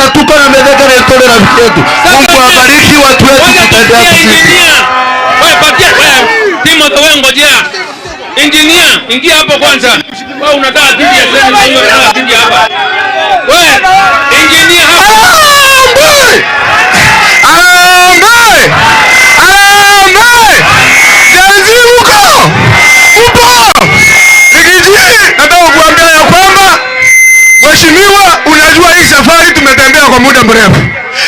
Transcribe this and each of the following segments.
Na tuko na Metheke Lentori rafiki yetu. Mungu awabariki watu wetu, Wacha tutaendelea tusikie kusisi. Engineer. Wewe patia wewe Timothy, wewe ngojea. Engineer, ingia hapo kwanza. Wewe unataka kiti ya seneta, wewe unataka kiti hapa. Wewe engineer hapa. Harambee! Harambee! Harambee! Gen Z uko? Upo? Riggy G, nataka kukuambia ya kwamba mheshimiwa, unajua hii safari tumetembea kwa muda mrefu,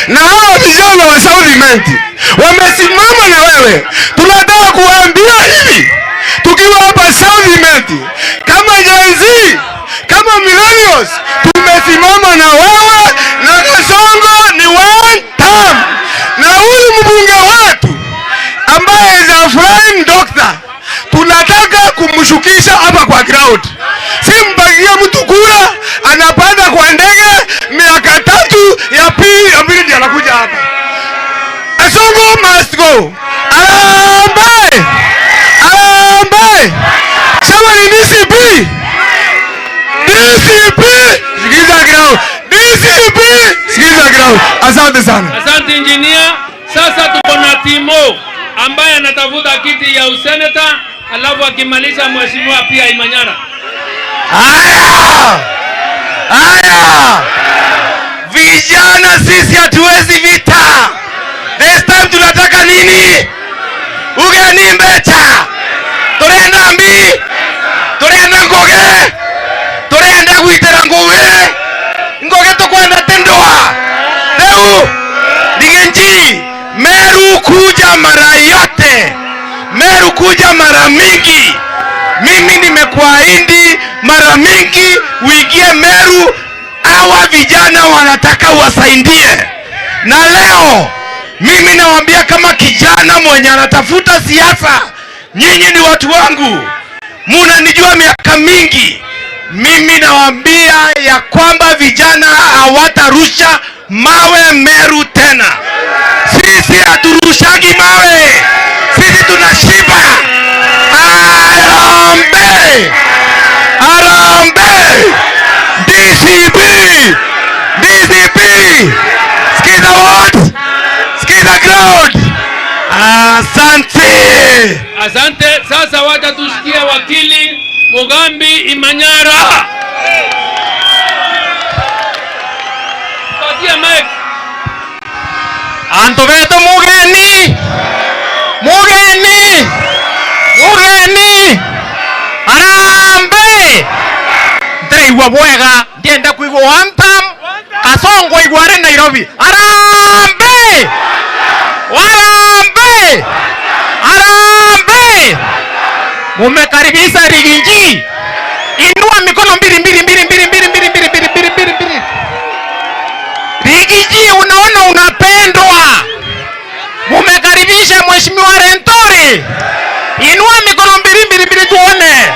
na hawa vijana wa South Imenti wamesimama na wewe. Tunataka kuwaambia hivi, tukiwa hapa South Imenti kama Gen Z, kama millennials, tumesimama na wewe na Kasongo ni one term, na huyu mbunge wetu ambaye is a flying doctor tunataka kumshukisha hapa kwa ground. Si mpangie mtu kura anapanda kwa ndege miaka 3 ya pili ya pili ndiyo anakuja hapa. Kasongo must go. Harambee! Harambee! Sema ni DCP. DCP! Sikiza ground. DCP! Sikiza ground. Asante sana. Asante, engineer. Sasa tuko na Timo ambaye anatafuta kiti ya useneta, alafu akimaliza mheshimiwa pia Imanyara. Haya! Haya! Vijana sisi hatuwezi vita. This time tunataka nini? Ugeni mbecha. Turenda mbi. Turenda ngugi. Turenda gwitira ngugi. Ngugi tukwenda tindwa. Leo Riggy G, Meru kuja mara yote. Meru kuja mara mingi. Mimi nimekuahidi mara mingi uingie Meru. Hawa vijana wanataka wasaidie, na leo mimi nawaambia kama kijana mwenye anatafuta siasa, nyinyi ni watu wangu, munanijua miaka mingi. Mimi nawaambia ya kwamba vijana hawatarusha mawe Meru tena. Sisi haturushagi mawe, sisi tunashiba. Harambee! Harambee! DCP! DCP! Sikiza what? Sikiza crowd! Asante! Asante. Sasa wacha tusikie wakili Mugambi Imanyara. Patia mic. Antu betu, mugeni mugeni mugeni, harambee! Ndĩraigua bwega, ndienda kuigua one term. Kasongo igua arĩ Nairobi. Harambee! Harambee! Harambee! Mumekaribisha Riggy G. Inua mikono mbili mbili mbili mbili mbili mbili mbili mbili mbili mbili mbili. Riggy G, unaona unapendwa. Mumekaribisha Mheshimiwa Lentori. Inua mikono mbili mbili mbili tuone.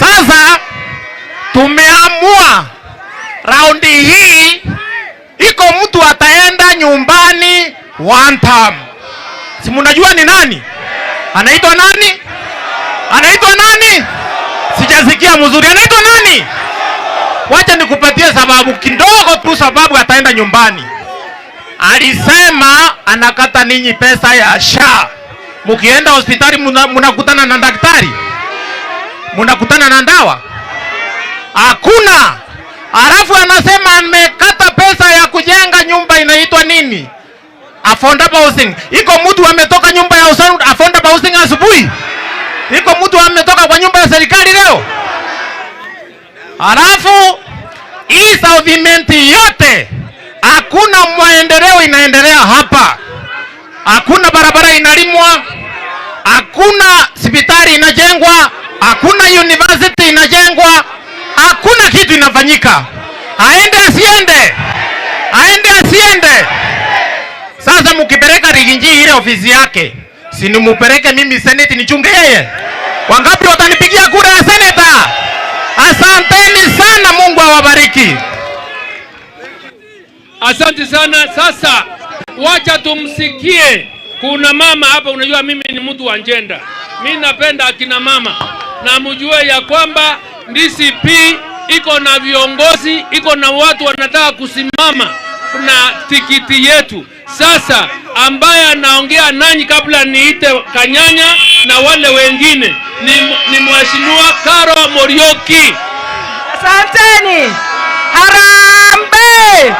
Sasa tumeamua raundi hii iko mtu ataenda nyumbani one term. Si mnajua ni nani? Anaitwa nani? Anaitwa nani? Sijasikia mzuri. Anaitwa nani? Wacha nikupatie sababu kidogo tu, sababu ataenda nyumbani. Alisema anakata ninyi pesa ya SHA. Mukienda hospitali munakutana na daktari, munakutana na dawa? Hakuna. Alafu anasema amekata pesa ya kujenga nyumba inaitwa nini? Affordable housing. Iko mtu ametoka nyumba ya affordable housing asubuhi? Iko mtu ametoka kwa nyumba ya serikali leo? Alafu hii South Imenti yote hakuna maendeleo inaendelea hapa. Hakuna barabara inalimwa, hakuna hospitali inajengwa, hakuna university inajengwa, hakuna kitu inafanyika. Aende asiende? Aende asiende? Sasa mkipeleka Riggy G ile ofisi yake, si nimupeleke mimi Senate nichunge yeye? Wangapi watanipigia kura ya seneta? Asanteni sana, Mungu awabariki. Asante sana. Sasa wacha tumsikie. Kuna mama hapa, unajua mimi ni mtu wa gender. Mimi napenda akina mama, na mjue ya kwamba DCP iko na viongozi, iko na watu wanataka kusimama na tikiti yetu. Sasa ambaye anaongea nanyi kabla niite Kanyanya na wale wengine ni Mheshimiwa Caro Muriuki. Asanteni. Harambee!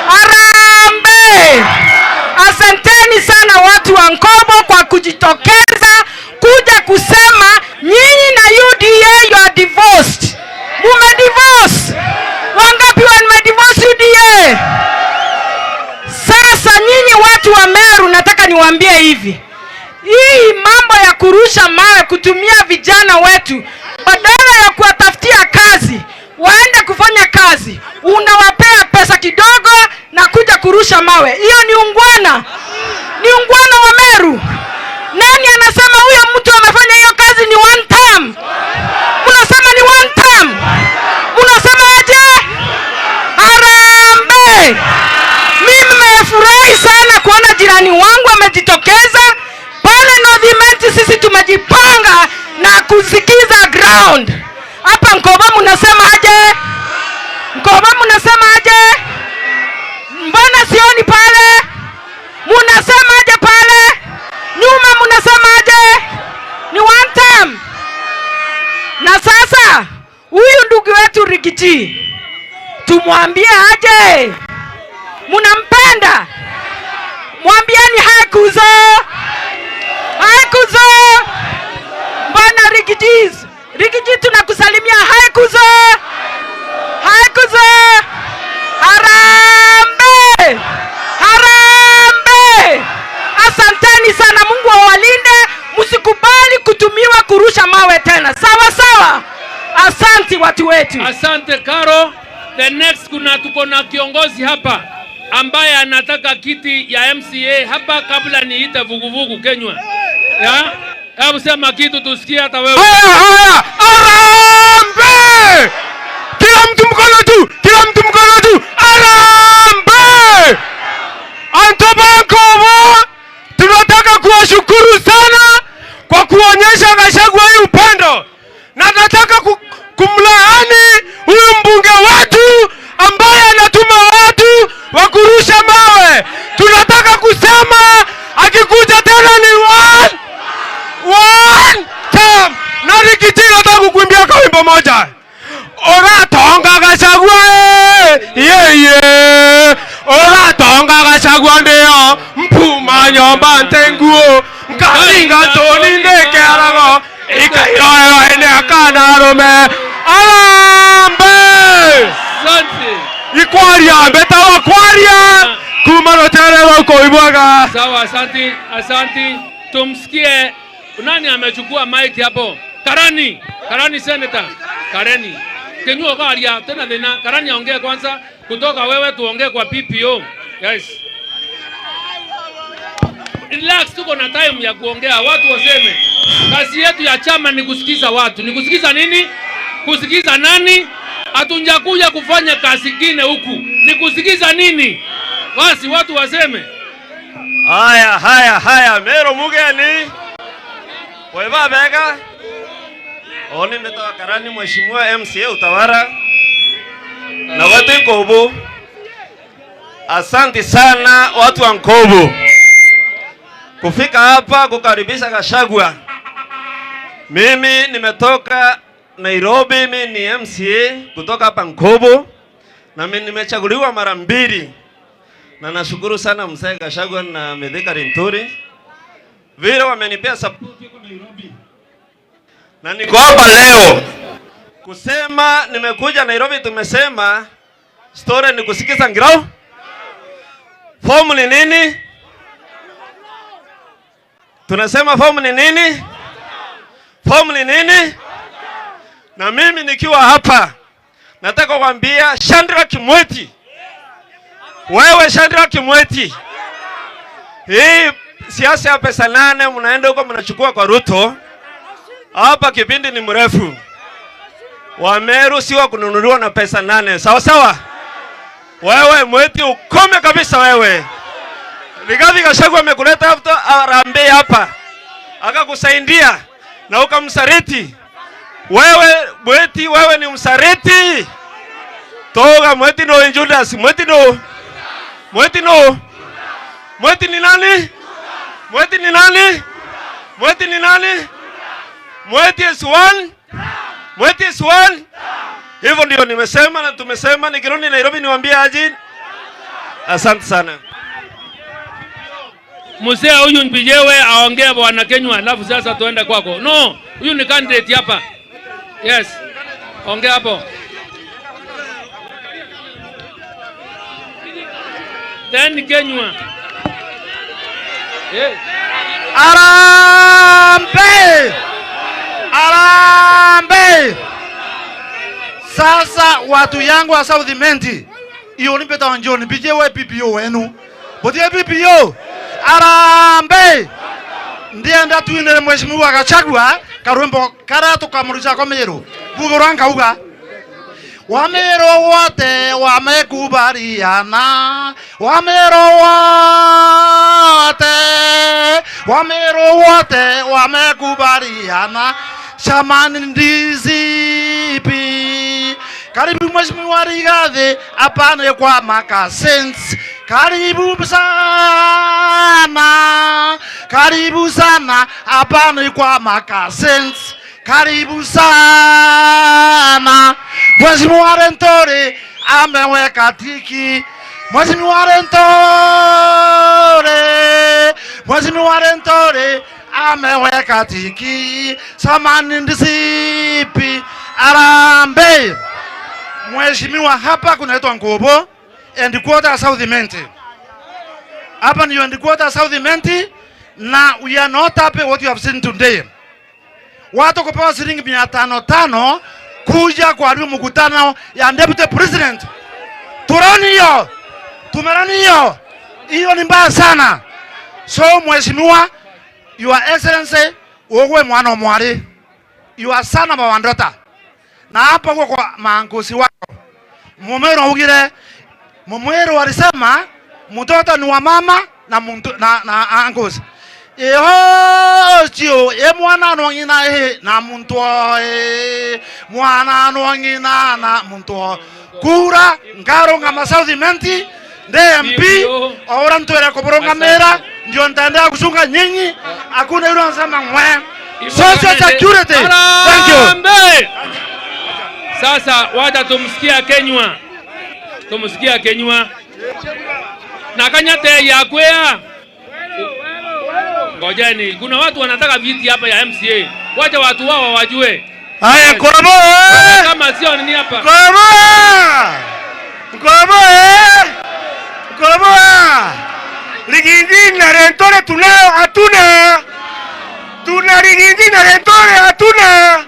Harambee! Asanteni sana watu wa Nkobo kwa kujitokeza kuja kusema nyinyi na UDA, you are divorced. Mume divorce. Wangapi wame divorce UDA? Sasa nyinyi watu wa Meru, nataka niwaambie hivi. Hii mambo ya kurusha mawe, kutumia vijana wetu badala ya kuwatafutia kazi waende kufanya kazi, unawapea pesa kidogo na kuja kurusha mawe. Hiyo ni ungwana? Ni ungwana wa Meru? Nani anasema huyo mtu amefanya hiyo kazi ni one term? Unasema ni one term? Unasema aje? Harambee! Mimi nimefurahi sana kuona jirani wangu amejitokeza pale North Imenti. Sisi tumejipanga na kusikiza ground hapa Nkobo. Mnasema aje? Nkobo mnasema aje? Mbona sioni pale? Munasema aje pale nyuma? Munasema aje? Ni one term. Na sasa huyu ndugu wetu Riggy G, tumwambie aje? Munampenda? Mwambieni hi kuzo, hi kuzo. Mbona Riggy G? Riggy G, tunakusalimia, hi kuzo, hi kuzo. Harambee! Harambee! Asanteni sana, Mungu awalinde, msikubali kutumiwa kurusha mawe tena. Sawa sawa. Asanti watu wetu. Asante Caro. The next, kuna tuko na kiongozi hapa ambaye anataka kiti ya MCA hapa kabla niite vuguvugu Kenywa. Ya? Hebu sema kitu tusikie hata wewe. Haya haya, harambee! Kila mtu mkono juu, kila mtu mkono juu. Harambee! Antoba Nkobo, tunataka kuwashukuru sana kwa kuonyesha Gachagua hii upendo, na nataka kumlaani huyu mbunge wetu ambaye anatuma watu wa kurusha mawe. Tunataka kusema akikuja tena ni one one term. Na Riggy G, nataka kukuimbia kawimbo moja. Oratonga Gachagua, ye oratonga Gachagua ndio mpuma nyomba ntenguo nkaringa toni ndekerago ikairorero ene akana rume arambe. Asante. Ikwaria mbetawa kwaria kuma rutere rwa koibwaga. Sawa, asante, asante. Tumsikie nani amechukua mic hapo? Karani, Karani senator. Karani. Kenyua karia tena tena. Karani aongee kwanza, kutoka wewe tuongee kwa PPO. Yes. Relax, tuko na time ya kuongea, watu waseme. Kazi yetu ya chama ni kusikiza watu. Ni kusikiza nini? Kusikiza nani? Hatunjakuja kufanya kazi nyingine huku. Ni kusikiza nini? Basi watu waseme. Haya haya haya, Meru mugeni. Weba bega. Oni metoka Karani, Mheshimiwa MCA Utawara. Na watu Nkobo. Asante sana watu wa Nkobo kufika hapa kukaribisha Gachagua. Mimi nimetoka Nairobi, mimi ni MCA kutoka hapa Nkobo na mimi nimechaguliwa mara mbili. Na nashukuru sana mzee Gachagua na Mithika Linturi vile wamenipea support huko Nairobi. Na niko hapa leo kusema nimekuja Nairobi, tumesema story ni kusikiza ngirau. Form ni nini? Tunasema form ni nini? Form ni nini? Na mimi nikiwa hapa nataka kuambia Chandra Kimweti, wewe Chandra Kimweti, hii siasa ya pesa nane mnaenda huko mnachukua kwa Ruto. Hapa kipindi ni mrefu. Wameru si wa kununuliwa na pesa nane. Sawa sawa? Wewe Mweti ukome kabisa wewe. Rigathi Gachagua amekuleta hapa Harambee hapa, akakusaidia na ukamsaliti. Wewe Mweti, wewe ni msaliti. Toga Mweti no Judas, Mweti no. Mweti no. Mweti ni nani? Mweti ni nani? Mweti ni nani? Mweti is one. Mweti is one. Hivyo ndio nimesema na tumesema, nikirudi Nairobi niwaambie aje. Asante sana. Mzee huyu Mbijewe aongee, bwana Kenywa, alafu sasa tuende kwako. No, huyu ni candidate hapa. Yes. Ongea hapo. Then Kenywa. Yes. Harambee! Harambee! Sasa watu yangu wa South Imenti, iyo nipe njoo nipije we PPO wenu. Botie PPO. Harambee! Ndiye ndatuinire mheshimiwa Gachagua karwimbo karia tukamurusha kwa Meru. Bugura nkauga. Wamero wote wamekubaliana, Wamero wote, Wamero wote wamekubaliana, chamani DCP. Karibu mheshimiwa Rigathi, apane kwa makasens. Karibu sana, apane kwa makasens. Karibu sana. Mheshimiwa Rentore ameweka tiki. Mheshimiwa Rentore, Mheshimiwa Rentore ameweka tiki. Samani DCP. Harambee. Mheshimiwa, hapa kunaitwa Nkobo and quarter South Imenti. Hapa ni and quarter South Imenti, na we are not happy what you have seen today. Watu kupewa shilingi 500 kuja kuharibu mkutano ya deputy president. Turani hiyo. Tumerani hiyo. Hiyo ni mbaya sana. So mheshimiwa, your excellency, wewe mwana mwari. You are son of our daughter. Na hapa kwa maangusi wako. Mumero ugire, mumero alisema mtoto ni wa mama na muntu, na angusi. Eho chio e mwana no ngina e na muntu e mwana no ngina na muntu kura ngaro ngama South Imenti de MP ora ntwera koboronga mera ndio ntaenda kusunga nyinyi hakuna yule anasema ngwe social security. Thank you. Sasa wacha tumsikia Kenywa. Tumsikia Kenywa. Na kanyate ya kwea. Ngojeni, kuna watu wanataka viti hapa ya MCA. Wacha watu wao wajue. Haya Koromo. Kama sio nini hapa. Koromo. Koromo. Koromo. Rigiji na Rentore tunao hatuna. Tuna Rigiji na Rentore hatuna.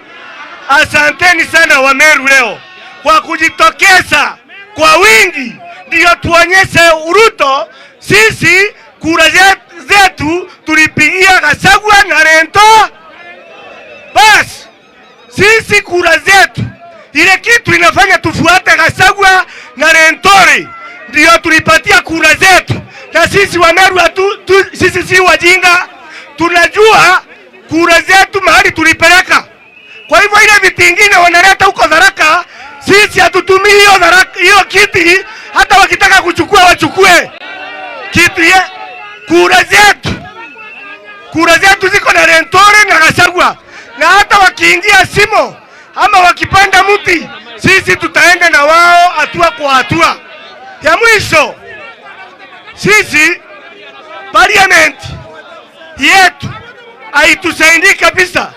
Asanteni sana wa Meru leo kwa kujitokeza kwa wingi, ndio tuonyeshe Ruto sisi kura zetu tulipigia Gachagua na Rento. Bas sisi kura zetu ile kitu inafanya tufuate Gachagua na Rentore, ndio tulipatia kura zetu. Na sisi wa Meru sisi si wajinga, tunajua kura zetu mahali tulipeleka. Kwa hivyo ile viti vingine wanaleta huko Tharaka, sisi hatutumii hiyo Tharaka, hiyo kiti. Hata wakitaka kuchukua wachukue kitu ye. Kura zetu ziko na Rentore na Gachagua, na hata wakiingia simo ama wakipanda mti, sisi tutaenda na wao hatua kwa hatua. Ya mwisho, sisi parliament yetu haitusaidii kabisa.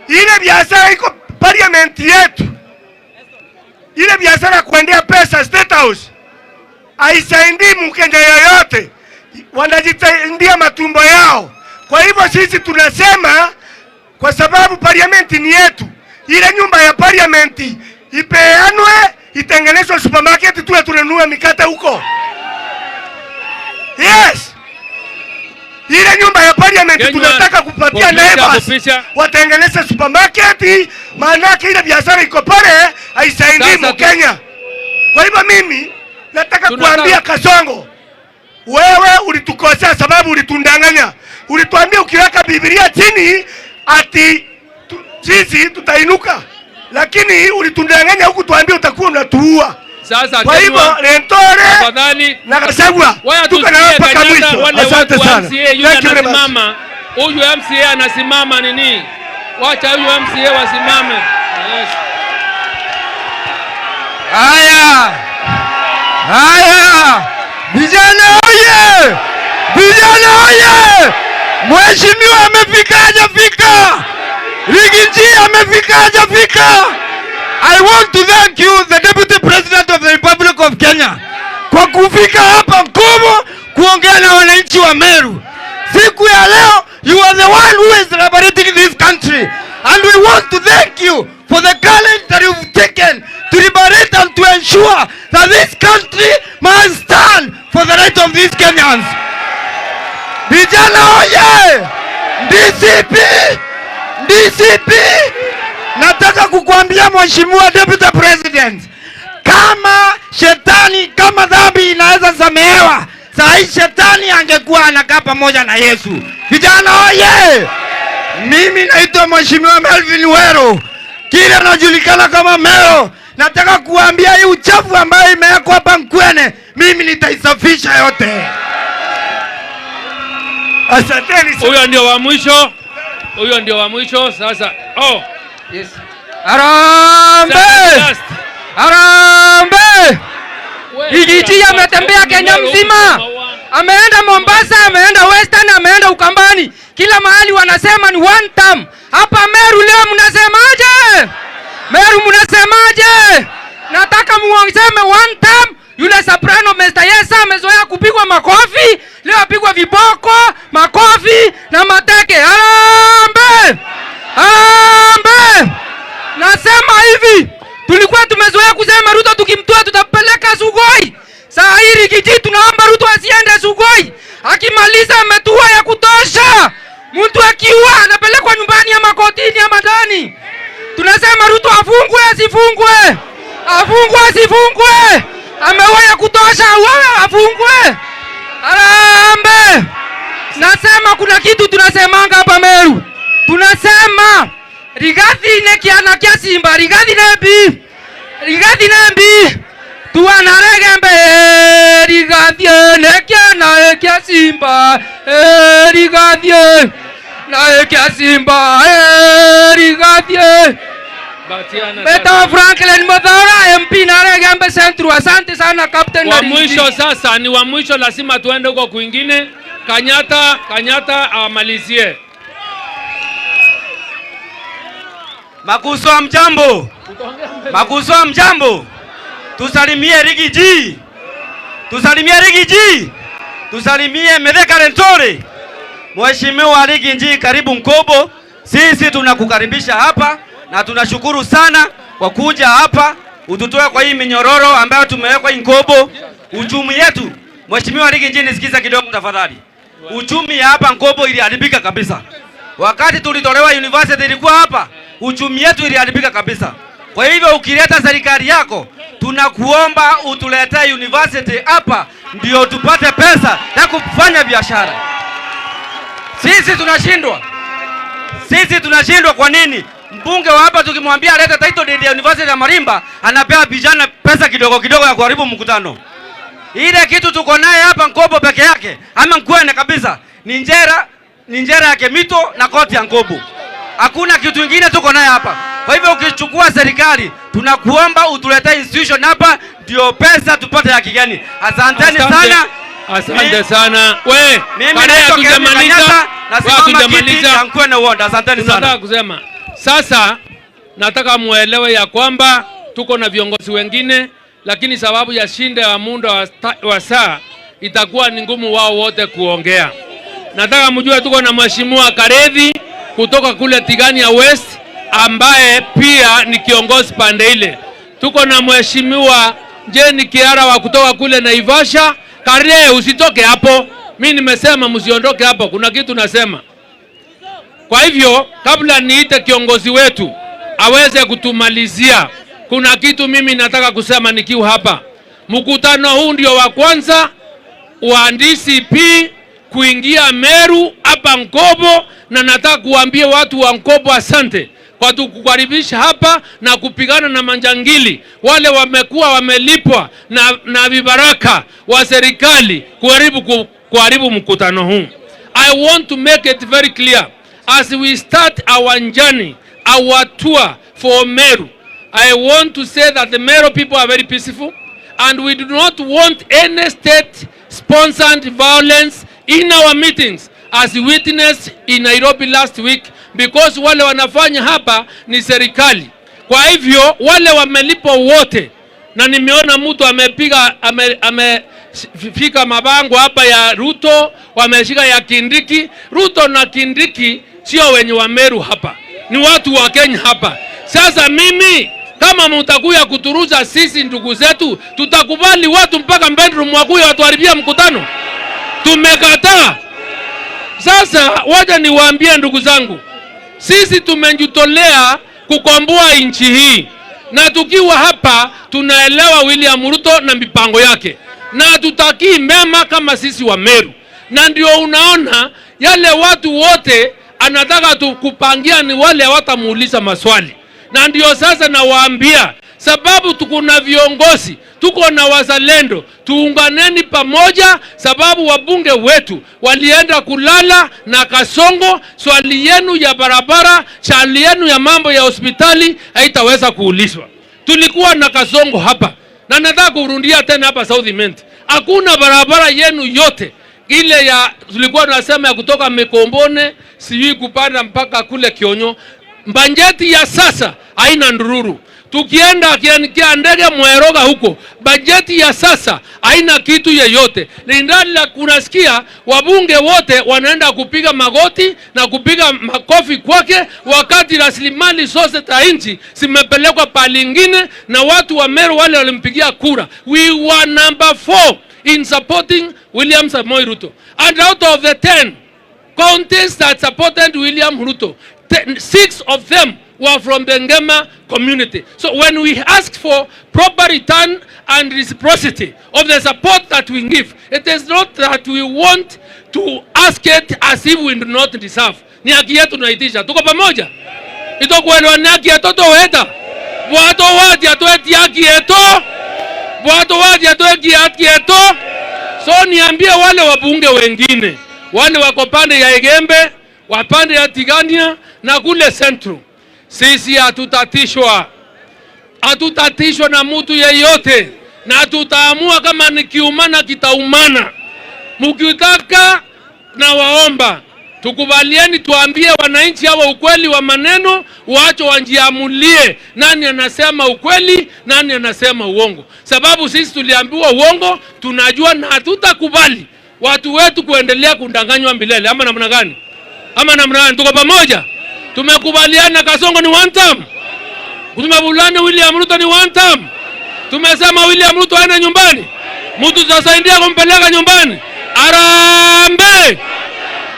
Ile biashara iko parliament yetu, ile biashara kuendea pesa State House haisaidii Mkenya yoyote, wanajitendia matumbo yao. Kwa hivyo sisi tunasema, kwa sababu parliament ni yetu, ile nyumba ya parliament ipeanwe, itengenezwe supermarket, tuwe tunanunua mikate huko. Yes, ile nyumba ya parliament tunataka kupatia neighbors watengeneze supermarket, maana ile biashara iko pale haisaidii Mkenya. Kwa hivyo mimi nataka kuambia Kasongo, wewe ulitukosea sababu ulitundanganya. Ulituambia ukiweka Biblia chini ati sisi tutainuka. Lakini ulitundanganya huku tuambie utakuwa unatuua. Sasa Kwa hivyo Kenwa, Lentore tafadhali na Gachagua waya tuko na tusikie mpaka Kanyata, mwisho. wale Asante watu wa sana. MCA yule Thank you very much. anasimama, huyu MCA anasimama nini? Wacha huyu MCA wasimame. Yes. Haya, haya, vijana oye! Vijana oye! Mheshimiwa amefika hajafika? Riggy G amefika hajafika? I want to thank you, the Deputy President of the Republic of Kenya, kwa kufika hapa Nkobo kuongea na wananchi wa Meru. Siku ya leo, you are the one who is liberating this country, and we want to thank you for the courage that you've taken to liberate and to ensure that this country must stand for the right of these Kenyans. Vijana oye! DCP! DCP! Nataka kukuambia, Mheshimiwa Deputy President, kama shetani, kama dhambi inaweza samehewa, saa hii shetani angekuwa anakaa pamoja na Yesu. Vijana oye! Mimi naitwa Mheshimiwa Melvin Wero, kile anajulikana kama Mero. Nataka kuambia hii uchafu ambayo imewekwa hapa Nkwene, mimi nitaisafisha yote. Asanteni sana. Huyo ndio wa mwisho. Huyo ndio wa mwisho sasa. Oh, yes. Harambee! Last. Harambee! We, Riggy G ametembea Kenya mzima, ameenda Mombasa, ameenda Western, ameenda Ukambani, kila mahali wanasema ni one term. Hapa Meru leo mnasemaje? Meru mnasemaje? Nataka muongezeme one term. Yule soprano Mr. Yesa amezoea kupigwa makofi, leo apigwa viboko, makofi na mateke. Harambee! Harambee! Nasema hivi, tulikuwa tumezoea kusema Ruto tukimtoa tutapeleka Sugoi. Saa hii Riggy G tunaomba Ruto asiende Sugoi. Akimaliza ametua ya kutosha. Mtu akiua anapelekwa nyumbani ama kotini ama ndani. Tunasema Ruto afungwe asifungwe? Afungwe asifungwe? Ameua ya kutosha, wewe afungwe. Harambee! Nasema kuna kitu tunasemanga hapa Meru. Tunasema Rigathi ne kiana kia Simba, Rigathi nembi. Rigathi nembi. Tuanaregembe Rigathi ne kiana kia Simba, Rigathi na kia Simba, Rigathi. Batiana Beta sasa. Franklin Muthaura MP Naregembe Central. Asante sana, Captain. Wa Narigi. mwisho sasa ni wa mwisho, lazima tuende huko kwingine. Kanyata, Kanyata amalizie. Makuso mjambo. Makuso mjambo. Tusalimie Riggy G. Tusalimie Riggy G. Tusalimie Mithika Linturi. Mheshimiwa Riggy G, karibu Nkobo. Sisi tunakukaribisha hapa na tunashukuru sana kwa kuja hapa ututoe kwa hii minyororo ambayo tumewekwa Nkobo. Uchumi yetu, Mheshimiwa Riggy G, nisikiza kidogo tafadhali. Uchumi ya hapa Nkobo iliharibika kabisa. Wakati tulitolewa university ilikuwa hapa, uchumi yetu iliharibika kabisa. Kwa hivyo ukileta serikali yako, tunakuomba utuletee university hapa ndio tupate pesa ya kufanya biashara. Sisi tunashindwa. Sisi tunashindwa kwa nini? Mbunge wa hapa tukimwambia alete title deed ya University ya Marimba, anapea vijana pesa kidogo kidogo ya kuharibu mkutano. Ile kitu tuko naye hapa Nkobo peke yake ama Nkwene kabisa ni njera ya Kemito na koti ya Nkobo. Hakuna kitu kingine tuko naye hapa. Kwa hivyo ukichukua serikali, tunakuomba utuletee institution hapa ndio pesa tupate ya kigeni. Asanteni Asante. sana. Asante sana. We, Mimi baada ya naitwa Kevin tujamaliza, Kanyata, nasimama kiti hatujamaliza. cha Nkwene Ward. Asanteni sana. Tunataka kusema sasa, nataka muelewe ya kwamba tuko na viongozi wengine, lakini sababu ya shida ya muda wa saa itakuwa ni ngumu wao wote kuongea. Nataka mjue tuko na Mheshimiwa Karethi kutoka kule Tigania West ambaye pia ni kiongozi pande ile. Tuko na Mheshimiwa Jane Kiara wa kutoka kule Naivasha. Kare, usitoke hapo. Mimi nimesema msiondoke hapo, kuna kitu nasema. Kwa hivyo kabla niite kiongozi wetu aweze kutumalizia, kuna kitu mimi nataka kusema nikiwa hapa. Mkutano huu ndio wa kwanza wa DCP kuingia Meru hapa Nkobo, na nataka kuambia watu wa Nkobo asante kwa kukaribisha hapa na kupigana na manjangili wale wamekuwa wamelipwa na vibaraka wa serikali kuharibu mkutano huu. I want to make it very clear as we start our journey, our tour for Meru. I want to say that the Meru people are very peaceful and we do not want any state-sponsored violence in our meetings as we witnessed in Nairobi last week, because wale wanafanya hapa ni serikali. Kwa hivyo wale wamelipwa wote, na nimeona mtu amepiga amefika mabango hapa ya Ruto, wameshika ya Kindiki. Ruto na Kindiki sio wenye wa Meru hapa, ni watu wa Kenya hapa. Sasa mimi kama mtakuya kuturuza sisi ndugu zetu, tutakubali watu mpaka bedroom wakuya watuharibia mkutano? Tumekataa. Sasa wacha niwaambie ndugu zangu, sisi tumejitolea kukomboa nchi hii, na tukiwa hapa tunaelewa William Ruto na mipango yake, na tutakii mema kama sisi wa Meru. Na ndio unaona yale watu wote anataka tukupangia ni wale hawatamuuliza maswali. Na ndio sasa nawaambia, sababu tuko na viongozi, tuko na wazalendo, tuunganeni pamoja, sababu wabunge wetu walienda kulala na Kasongo. Swali yenu ya barabara, swali yenu ya mambo ya hospitali haitaweza kuulizwa. Tulikuwa na Kasongo hapa, na nataka kurudia tena hapa South Imenti, hakuna barabara yenu yote ile ya tulikuwa tunasema ya kutoka Mikombone sijui kupanda mpaka kule Kionyo. Bajeti ya sasa haina ndururu. Tukienda kia ndege Mweroga huko, bajeti ya sasa haina kitu yeyote. Lindala kunasikia wabunge wote wanaenda kupiga magoti na kupiga makofi kwake, wakati rasilimali zote za nchi zimepelekwa palingine na watu wa Meru wale walimpigia kura. We were number 4 in supporting William Samoei Ruto. And out of the 10 counties that supported William Ruto, 6 of them were from the Ngema community. So when we ask for proper return and reciprocity of the support that we give, it is not that we want to ask it as if we do not deserve. Ni haki yetu tunaitisha. Tuko pamoja? Itokuelewa ni haki yetu tuweta. Watu waje tuweti haki yetu. Watu waje tuweti haki yetu. So niambie wale wabunge wengine, wale wako pande ya Igembe, wapande ya Tigania na kule Central, sisi hatutatishwa. Hatutatishwa na mtu yeyote, na tutaamua kama ni kiumana kitaumana. Mkitaka na waomba tukubalieni, tuambie wananchi hawa ukweli wa maneno, waache wajiamulie nani anasema ukweli, nani anasema uongo. Sababu sisi tuliambiwa uongo, tunajua, na hatutakubali watu wetu kuendelea kudanganywa milele. Ama namna gani? Ama namna gani? Tuko pamoja? Tumekubaliana Kasongo ni one term. Tumekubaliana William Ruto ni one term. Tumesema William Ruto aende nyumbani. Mtu tutasaidia kumpeleka nyumbani. Arambe!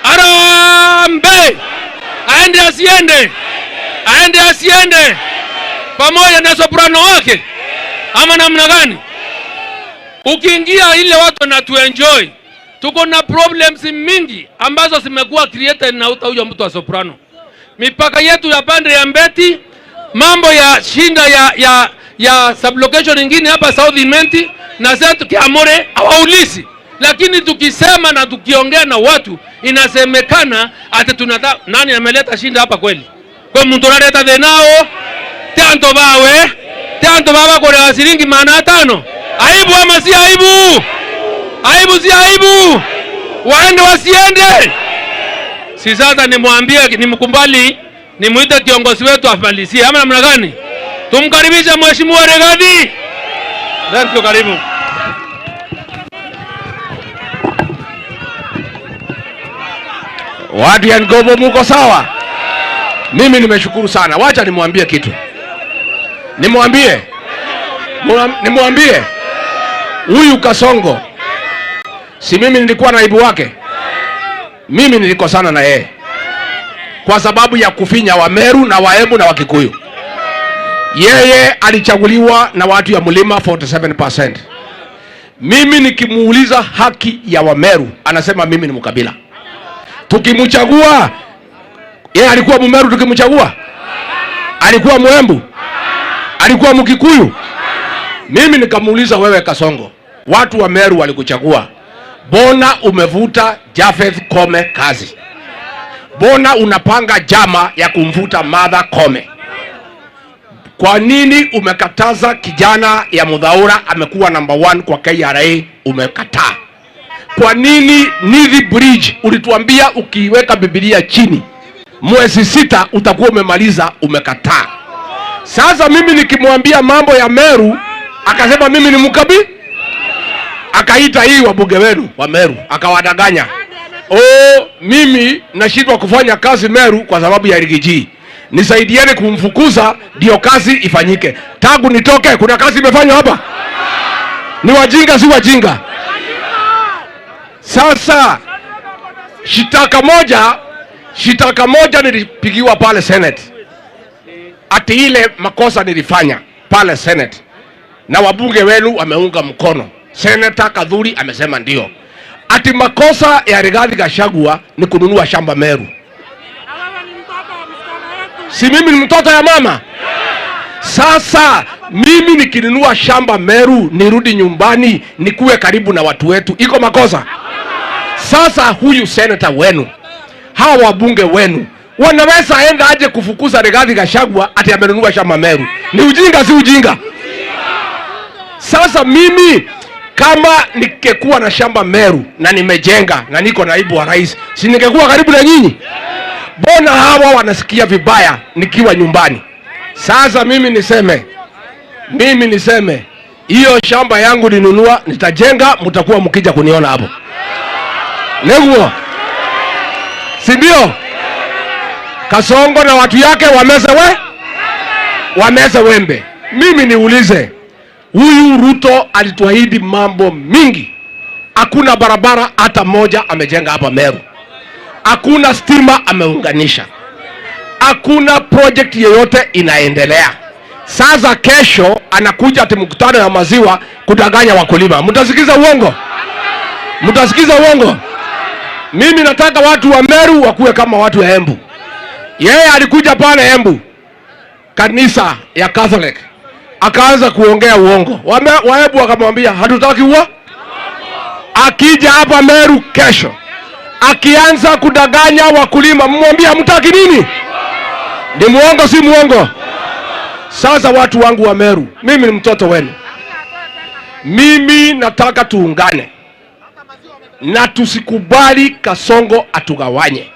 Arambe! Aende asiende? Aende asiende? Pamoja na soprano wake. Ama namna gani? Ukiingia ile watu na tuenjoy. Tuko na problems mingi ambazo zimekuwa created na huyo mtu wa soprano. Mipaka yetu ya pande ya Mbeti, mambo ya shinda ya sublocation nyingine hapa South Imenti na zetu Kiamore hawaulizi. Lakini tukisema na tukiongea na watu inasemekana ati tunataka nani ameleta shinda hapa kweli? Kwa mtu analeta denao tanto bawe tanto baba kwa shilingi 500. Aibu ama si aibu? Aibu si aibu? Waende wasiende? Si sasa nimwambie, nimkumbali, nimuite kiongozi wetu afalisie ama namna gani? Tumkaribishe Mheshimiwa Rigathi. Thank you, karibu. Watu ya Ngobo muko sawa? Mimi nimeshukuru sana. Wacha nimwambie kitu. Nimwambie. Nimwambie. Huyu Kasongo, si mimi nilikuwa naibu wake? Mimi nilikosana na yeye kwa sababu ya kufinya wa Meru na Waembu na Wakikuyu. Yeye alichaguliwa na watu ya mlima 47%. Mimi nikimuuliza haki ya Wameru anasema mimi ni mkabila. Tukimchagua yeye alikuwa Mmeru, tukimchagua Alikuwa Mwembu? Alikuwa Mkikuyu? Mimi nikamuuliza, wewe Kasongo, watu wa Meru walikuchagua, bona umevuta Japheth Koome kazi? Bona unapanga jama ya kumvuta Martha Koome? Kwa nini umekataza kijana ya Muthaura amekuwa number 1 kwa KRA, umekataa? Kwa nini Nithi Bridge ulituambia ukiweka Biblia chini mwezi 6 utakuwa umemaliza, umekataa? Sasa mimi nikimwambia mambo ya Meru akasema mimi ni mkabi, akaita hii wabunge wenu wa Meru akawadanganya. Oh, mimi nashindwa kufanya kazi Meru kwa sababu ya Riggy G, nisaidieni kumfukuza ndio kazi ifanyike. Tangu nitoke kuna kazi imefanywa hapa? Ni wajinga si wajinga? Sasa shitaka moja nilipigiwa pale Senate, ati ile makosa nilifanya pale Senate na wabunge wenu wameunga mkono. Senator Kathuri amesema ndio, ati makosa ya Rigathi Gachagua ni kununua shamba Meru. Si mimi ni mtoto ya mama? Sasa mimi nikinunua shamba Meru nirudi nyumbani nikuwe karibu na watu wetu, iko makosa? Sasa huyu senator wenu, hawa wabunge wenu wanaweza enda aje kufukuza Rigathi Gachagua ati amenunua shamba Meru? Ni ujinga si ujinga? Sasa mimi kama ningekuwa na shamba Meru na nimejenga na niko naibu wa rais, si ningekuwa karibu na nyinyi? Mbona hawa wanasikia vibaya nikiwa nyumbani? Sasa mimi niseme hiyo shamba yangu ninunua, nitajenga, mtakuwa mkija kuniona hapo. Neguo. Si ndio? Kasongo na watu yake wameze wembe. Mimi niulize, huyu Ruto alituahidi mambo mingi. Hakuna barabara hata moja amejenga hapa Meru. Hakuna stima ameunganisha. Hakuna project yoyote inaendelea. Sasa kesho anakuja ati mkutano ya maziwa kudanganya wakulima. Mtasikiza uongo? Mtasikiza uongo? Mimi nataka watu wa Meru wakuwe kama watu wa Embu. Yeye alikuja pale Embu, kanisa ya Catholic, akaanza kuongea uongo. Waembu wakamwambia hatutaki uo. Akija hapa Meru kesho akianza kudanganya wakulima, mmwambie hamtaki nini? Ni muongo si muongo? Sasa watu wangu wa Meru, mimi ni mtoto wenu. Mimi nataka tuungane na tusikubali Kasongo atugawanye.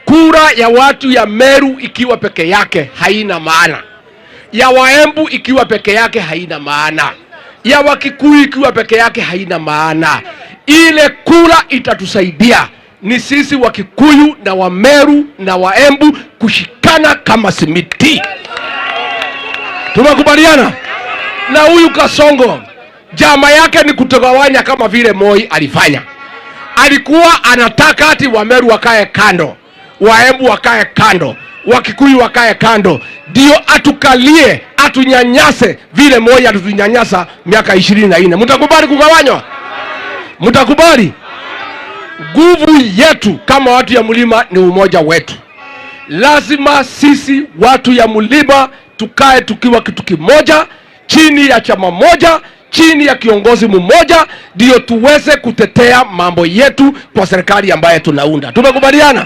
Kura ya watu ya Meru ikiwa peke yake haina maana. Ya Waembu ikiwa peke yake haina maana. Ya Wakikuyu ikiwa peke yake haina maana. Ile kura itatusaidia ni sisi Wakikuyu na Wameru na Waembu kushikana kama simiti. Tumekubaliana? Na huyu Kasongo jama yake ni kutugawanya kama vile Moi alifanya. Alikuwa anataka ati Wameru wakae kando, Waembu wakae kando, Wakikuyu wakae kando, ndio atukalie, atunyanyase vile Moi alitunyanyasa miaka 24. Mtakubali kugawanywa? Mtakubali? Nguvu yetu kama watu ya mlima ni umoja wetu. Lazima sisi watu ya mlima tukae tukiwa kitu kimoja, chini ya chama moja, chini ya kiongozi mmoja, ndio tuweze kutetea mambo yetu kwa serikali ambaye tunaunda. Tumekubaliana?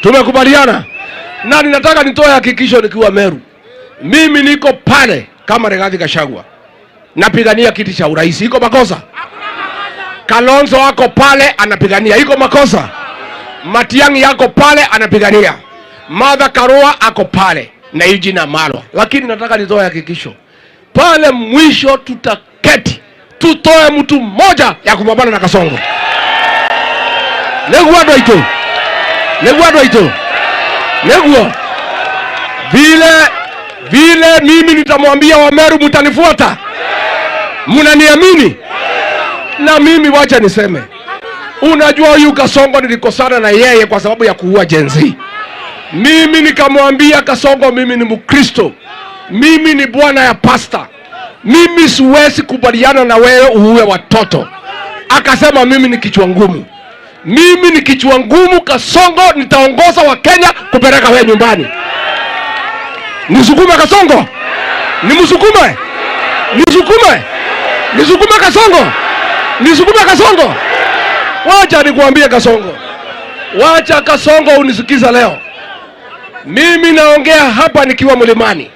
Tumekubaliana? Na ninataka nitoe hakikisho nikiwa Meru. Mimi niko pale kama Rigathi Gachagua, napigania kiti cha urais. Iko makosa? Kalonzo ako pale anapigania. Iko makosa? Matiang'i yako pale anapigania. Martha Karua ako pale na Eugene Wamalwa. Lakini nataka nitoe hakikisho, pale mwisho tutaketi tutoe mtu mmoja ya kupambana na Kasongo. Neguo andũ aitũ, neguo andũ aitũ, neguo vile mimi nitamwambia Wameru, mtanifuata, mnaniamini? Na mimi wacha niseme, unajua huyu Kasongo nilikosana na yeye kwa sababu ya kuua Gen Z. Mimi nikamwambia Kasongo, mimi ni Mkristo, mimi ni bwana ya pasta, mimi siwezi kubaliana na wewe uue watoto. Akasema mimi ni kichwa ngumu. Mimi ni kichwa ngumu Kasongo, nitaongoza wa Kenya kupeleka wewe nyumbani. Nisukume Kasongo? Nimsukume? Nisukume? Nisukume Kasongo? Nisukume Kasongo? Wacha nikuambie Kasongo. Wacha Kasongo unisikiza leo. Mimi naongea hapa nikiwa mlimani.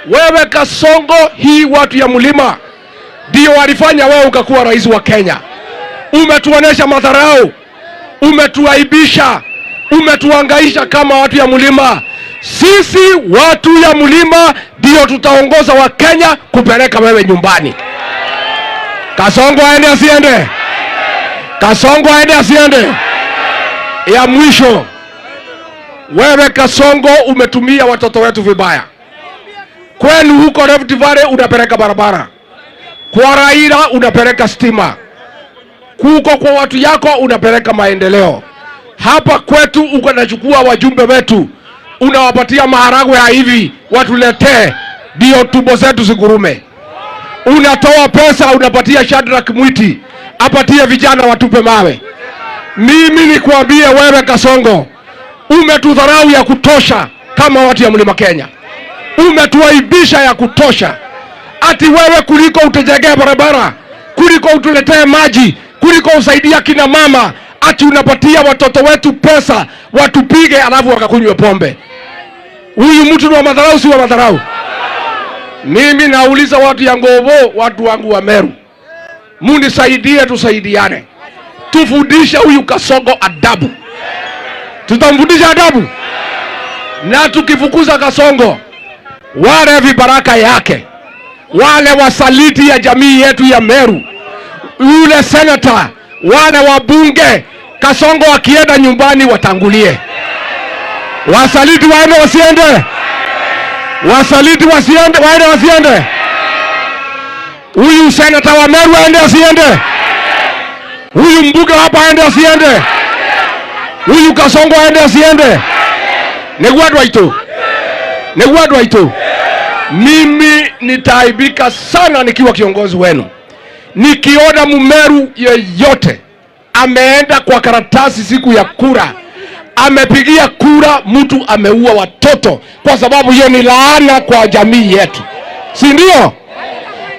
Wewe Kasongo, hii watu ya mlima ndio walifanya wewe ukakuwa rais wa Kenya. Umetuonesha madharau, umetuaibisha, umetuhangaisha kama watu ya mlima. Sisi watu ya mlima ndio tutaongoza wa Kenya kupeleka wewe nyumbani. Kasongo aende asiende? Kasongo aende asiende? Ya mwisho, wewe Kasongo umetumia watoto wetu vibaya. Kwenu huko Rift Valley unapeleka barabara, kwa Raila unapeleka stima, kuko kwa watu yako unapeleka maendeleo. Hapa kwetu uko unachukua wajumbe wetu unawapatia maharagwe ya hivi watuletee, ndio tumbo zetu zigurume. Unatoa pesa unapatia Shadrack Mwiti apatie vijana watupe mawe. Mimi nikuambie wewe Kasongo, umetudharau ya kutosha kama watu ya mlima Kenya, umetuaibisha ya kutosha. Ati wewe kuliko utujengee barabara, kuliko utuletee maji, kuliko usaidia kina mama, ati unapatia watoto wetu pesa watupige, alafu wakakunywe pombe. Huyu mtu ni wa madharau, si wa madharau? Mimi nauliza watu ya Ngovo, watu wangu wa Meru, munisaidie, tusaidiane, tufundishe huyu Kasongo adabu. Tutamfundisha adabu, na tukifukuza Kasongo, wale vibaraka yake, wale wasaliti ya jamii yetu ya Meru, yule senator, wale wabunge, Kasongo akienda nyumbani watangulie. Wasaliti waende wasiende? Wasaliti wasiende, waende wasiende? Huyu senator wa Meru aende asiende? Huyu mbunge hapa aende asiende? Huyu Kasongo aende asiende? Niguo andũ aitũ, niguo andũ aitũ. Mimi nitaaibika sana nikiwa kiongozi wenu nikiona Mumeru yeyote ameenda kwa karatasi siku ya kura, amepigia kura mtu ameua watoto, kwa sababu hiyo ni laana kwa jamii yetu, si ndio?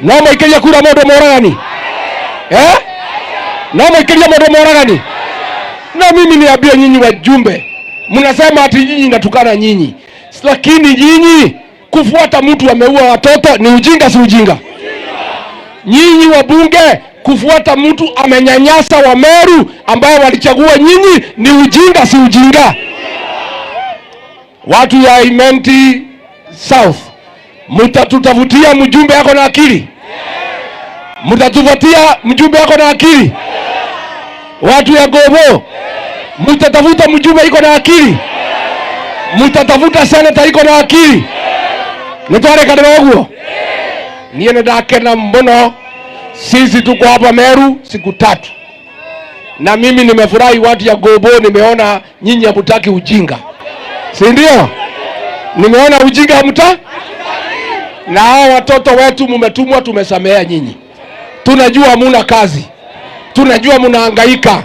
No mwikeria kura mundu moragani, eh? No mwikeria mundu moragani. Na mimi niambie nyinyi wajumbe, mnasema ati nyinyi natukana nyinyi, lakini nyinyi kufuata mtu ameua watoto ni ujinga, si ujinga? Nyinyi wabunge kufuata mtu amenyanyasa wa Meru ambaye walichagua nyinyi ni ujinga, si ujinga? Watu ya Imenti South, mtatutafutia mjumbe yako na akili? Mtatufutia mjumbe yako na akili? Watu ya Gobo, mtatafuta mjumbe iko na akili? Mtatafuta senator iko na akili? Nitwarekanĩra ũguo? Niĩ nĩndakena mũno. Sisi tuko hapa Meru siku tatu, na mimi nimefurahi. Watu ya Gobo, nimeona nyinyi hamutaki ujinga, si ndio? Nimeona ujinga hamta, na hao watoto wetu mumetumwa, tumesamea nyinyi. Tunajua hamuna kazi, tunajua mnahangaika,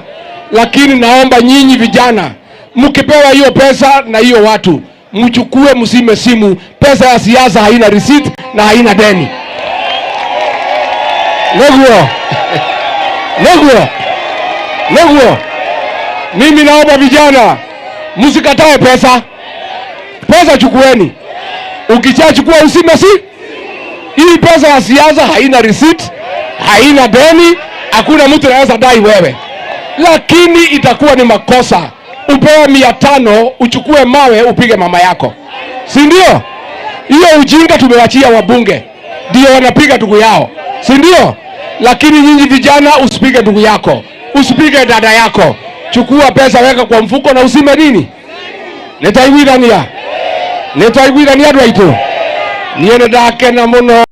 lakini naomba nyinyi vijana, mkipewa hiyo pesa na hiyo watu mchukue, msime simu. Pesa ya siasa haina receipt na haina deni. Neguo, neguo, neguo. Mimi naomba vijana msikatae pesa. Pesa chukueni, ukishachukua usime si. Hii pesa ya siasa haina receipt, haina deni, hakuna mtu anaweza dai wewe. Lakini itakuwa ni makosa upewe 500 uchukue mawe upige mama yako, si ndio? Hiyo ujinga tumewachia wabunge, ndio wanapiga ndugu yao, si ndio? Lakini nyinyi vijana, usipige ndugu yako, usipige dada yako. Chukua pesa weka kwa mfuko na usime nini. Nitaiguithania, nitaiguithania andũ aitũ. Niĩ nĩndakena mũno.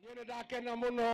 Niĩ ndakena mũno.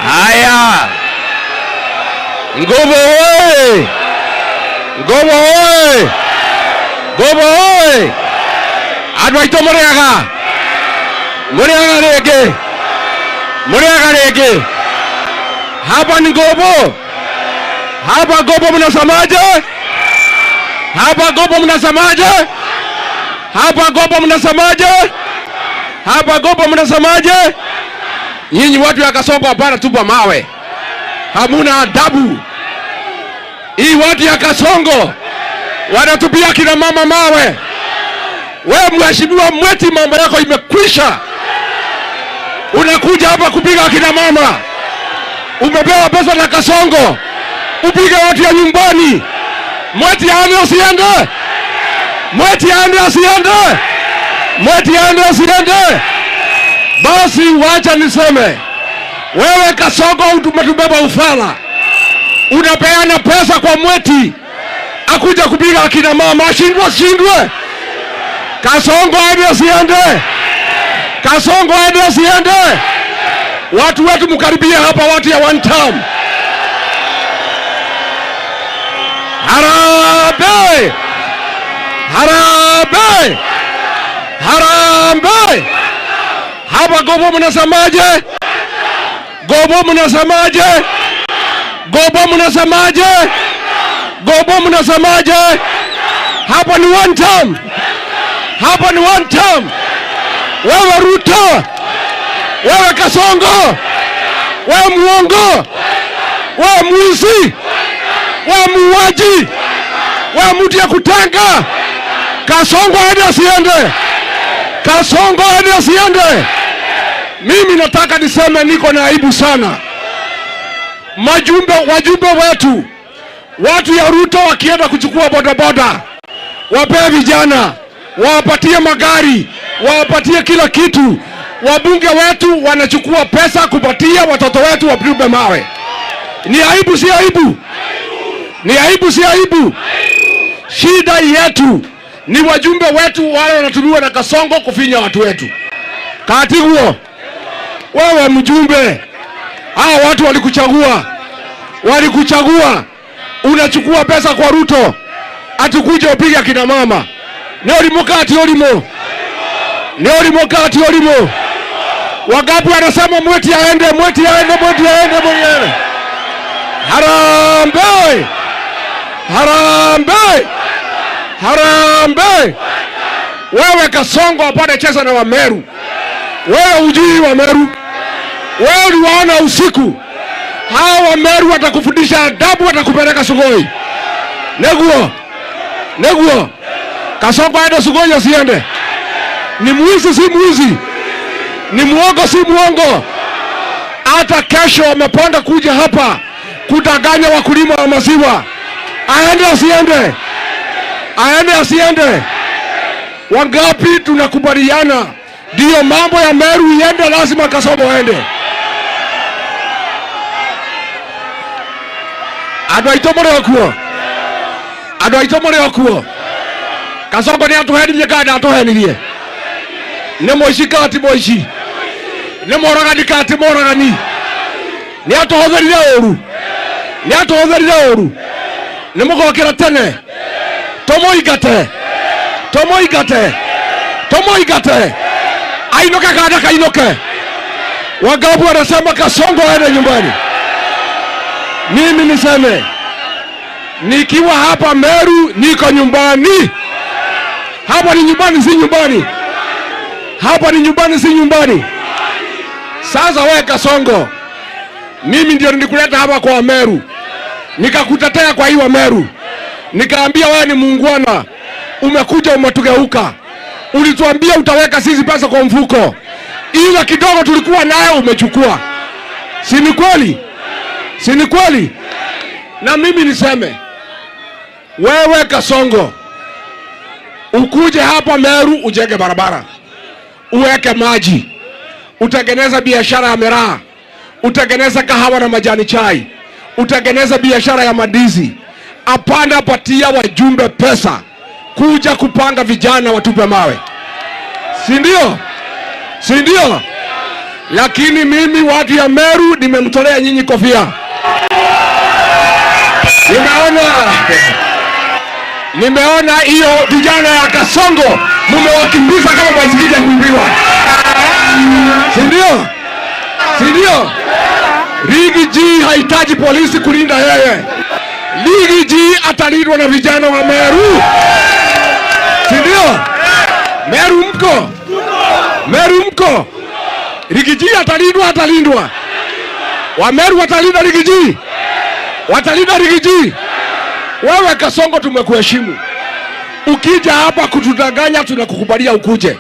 Haya, Ngobo oye! Ngobo oye! Ngobo oye! Andũ aitũ mũrĩaga, mũrĩaga rĩngĩ, mũrĩaga rĩngĩ. Hapa ni Ngobo, hapa Ngobo mnasemaje? Hapa Ngobo mnasemaje? Hapa Ngobo mnasemaje? Hapa Ngobo mnasemaje? Nyinyi watu ya Kasongo hapana tupa mawe. Hamuna adabu. Hii watu ya Kasongo wanatupia kina mama mawe. We mheshimiwa Mweti, mambo yako imekwisha. Unakuja hapa kupiga kina mama. Umepewa pesa na Kasongo upige watu ya nyumbani. Mweti aende asiende? Mweti aende asiende? Mweti aende asiende? Basi wacha niseme, wewe Kasongo umetubeba ufala. Unapeana pesa kwa Mweti akuja kupiga akina mama, ashindwe ashindwe? Kasongo aende asiende? Kasongo aende asiende? Watu wetu mkaribia hapa, watu ya one term. Harambee! Harambee! Harambee! Hapa Gobo mnasemaje? Gobo mnasemaje? Gobo mnasemaje? Gobo mnasemaje? Hapa ni one term. Hapa ni one term. Wewe Ruto, wewe Kasongo, wewe muongo, wewe mwizi, wewe muuaji, wewe mtu ya kutenga. Kasongo aende asiende? Kasongo aende asiende? Mimi nataka niseme niko na aibu sana. Wajumbe wetu, watu ya Ruto wakienda kuchukua bodaboda, wapee vijana, wawapatie magari, wawapatie kila kitu. Wabunge wetu wanachukua pesa kupatia watoto wetu wapigwe mawe. Ni aibu si aibu? Ni aibu si aibu? Shida yetu ni wajumbe wetu wale wanatumiwa na Kasongo kufinya watu wetu. Kati huo, wewe mjumbe, hao watu walikuchagua, walikuchagua, unachukua pesa kwa Ruto atukuje upige kina mama. Ni olimokati olimo, ni olimokati olimo. Wangapi wanasema Mweti aende, Mweti aende, Mweti aende, Mweti aende? Harambee! Harambee! Harambee! Wewe Kasongo hapana cheza na Wameru. Wewe hujui Wameru. Wewe uliwaona usiku. Hao Wameru watakufundisha adabu, watakupeleka Sugoi. Neguo. Neguo. Kasongo aende Sugoi asiende? Ni mwizi si mwizi? Ni muongo si muongo? Hata kesho wamepanga kuja hapa kudanganya wakulima wa maziwa. Aende asiende? Aende asiende? Wangapi tunakubaliana ndio mambo ya Meru iende, lazima Kasongo aende? Andũ aitũ mũrĩ o kuo? Andũ aitũ mũrĩ o kuo? Kasongo nĩ atũhenirie kana ndatũhenirie? Nĩ mũici kana ti mũici? Nĩ moragani kana ti moragani? Nĩ atũhũthĩrire ũru? Nĩ atũhũthĩrire ũru? Nĩ mũgokĩra tene tũmũingate, tũmũingate, tũmũingate, ainũke kana ndakainũke? Wangapi wanasema Kasongo aende nyumbani? Mimi niseme nikiwa hapa Meru niko nyumbani. Hapa ni nyumbani, si nyumbani? Hapa ni nyumbani, si nyumbani? Sasa wewe Kasongo, mimi ndio nilikuleta hapa kwa Meru, nikakutetea kwa hiyo Meru, nikaambia wewe ni muungwana, umekuja umetugeuka. Ulituambia utaweka sisi pesa kwa mfuko, ila kidogo tulikuwa nayo umechukua. Si ni kweli? Si ni kweli? Na mimi niseme wewe Kasongo, ukuje hapa Meru ujenge barabara, uweke maji, utengeneze biashara ya miraa, utengeneze kahawa na majani chai, utengeneze biashara ya mandizi. Hapana, patia wajumbe pesa kuja kupanga vijana watupe mawe, si ndio? Si ndio? Lakini mimi watu ya Meru nimemtolea nyinyi kofia. Nimeona hiyo vijana ya Kasongo mmewakimbiza kama baisikeli ya kuibiwa, si ndio? Si ndio? Riggy G hahitaji polisi kulinda yeye. Riggy G atalindwa na vijana wa Meru, si ndio? Meru mko? Meru mko? Riggy G atalindwa, atalindwa. Wa Meru watalinda Riggy G? Watalinda Riggy G? Wewe Kasongo tumekuheshimu. Ukija hapa kutudanganya tunakukubalia ukuje.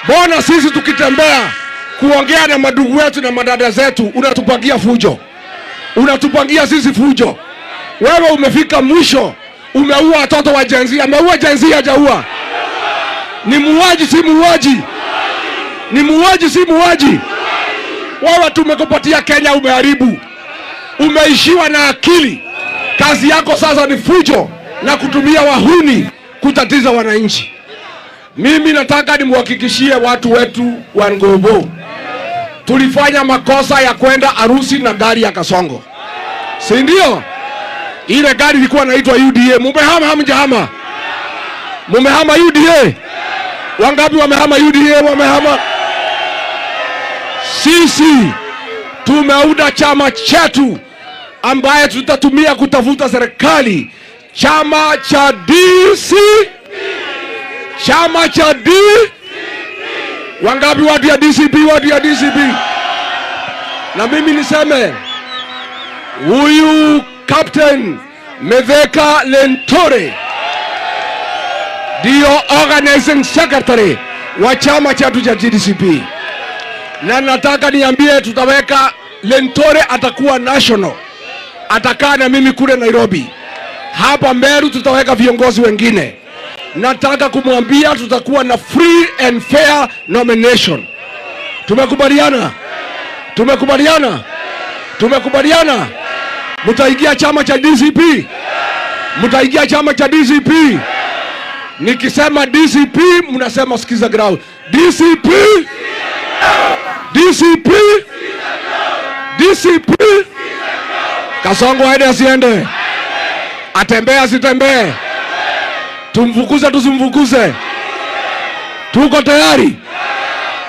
Mbona sisi tukitembea kuongea na madugu wetu na madada zetu unatupangia fujo? Unatupangia sisi fujo. Wewe umefika mwisho, umeua watoto wa Gen Z. Ameua Gen Z, hajaua? Ni muuaji si muuaji? Ni muuaji si muuaji? Wewe tumekupatia Kenya, umeharibu. Umeishiwa na akili. Kazi yako sasa ni fujo na kutumia wahuni kutatiza wananchi. Mimi nataka nimhakikishie watu wetu wa Ngobo, tulifanya makosa ya kwenda harusi na gari ya Kasongo, si ndio? Ile gari ilikuwa inaitwa UDA. Mumehama hamjahama? Mumehama UDA? Wangapi wamehama UDA? Wamehama. Sisi tumeunda chama chetu ambaye tutatumia kutafuta serikali, chama cha DC, chama cha D. Wangapi watu ya DCP? Watu ya DCP? Na mimi niseme huyu Captain Mithika Linturi ndio organizing secretary wa chama chetu cha DCP, na nataka niambie, tutaweka Linturi atakuwa national, atakaa na mimi kule Nairobi. Hapa Meru tutaweka viongozi wengine. Nataka kumwambia tutakuwa na free and fair nomination. Tumekubaliana? Tumekubaliana? Tumekubaliana? Mtaingia chama cha DCP? Mtaingia chama cha DCP? Nikisema DCP mnasema sikiza ground. DCP? DCP? DCP? Kasongo aende asiende? Atembee asitembee? Tumfukuze tusimfukuze? Tuko tayari?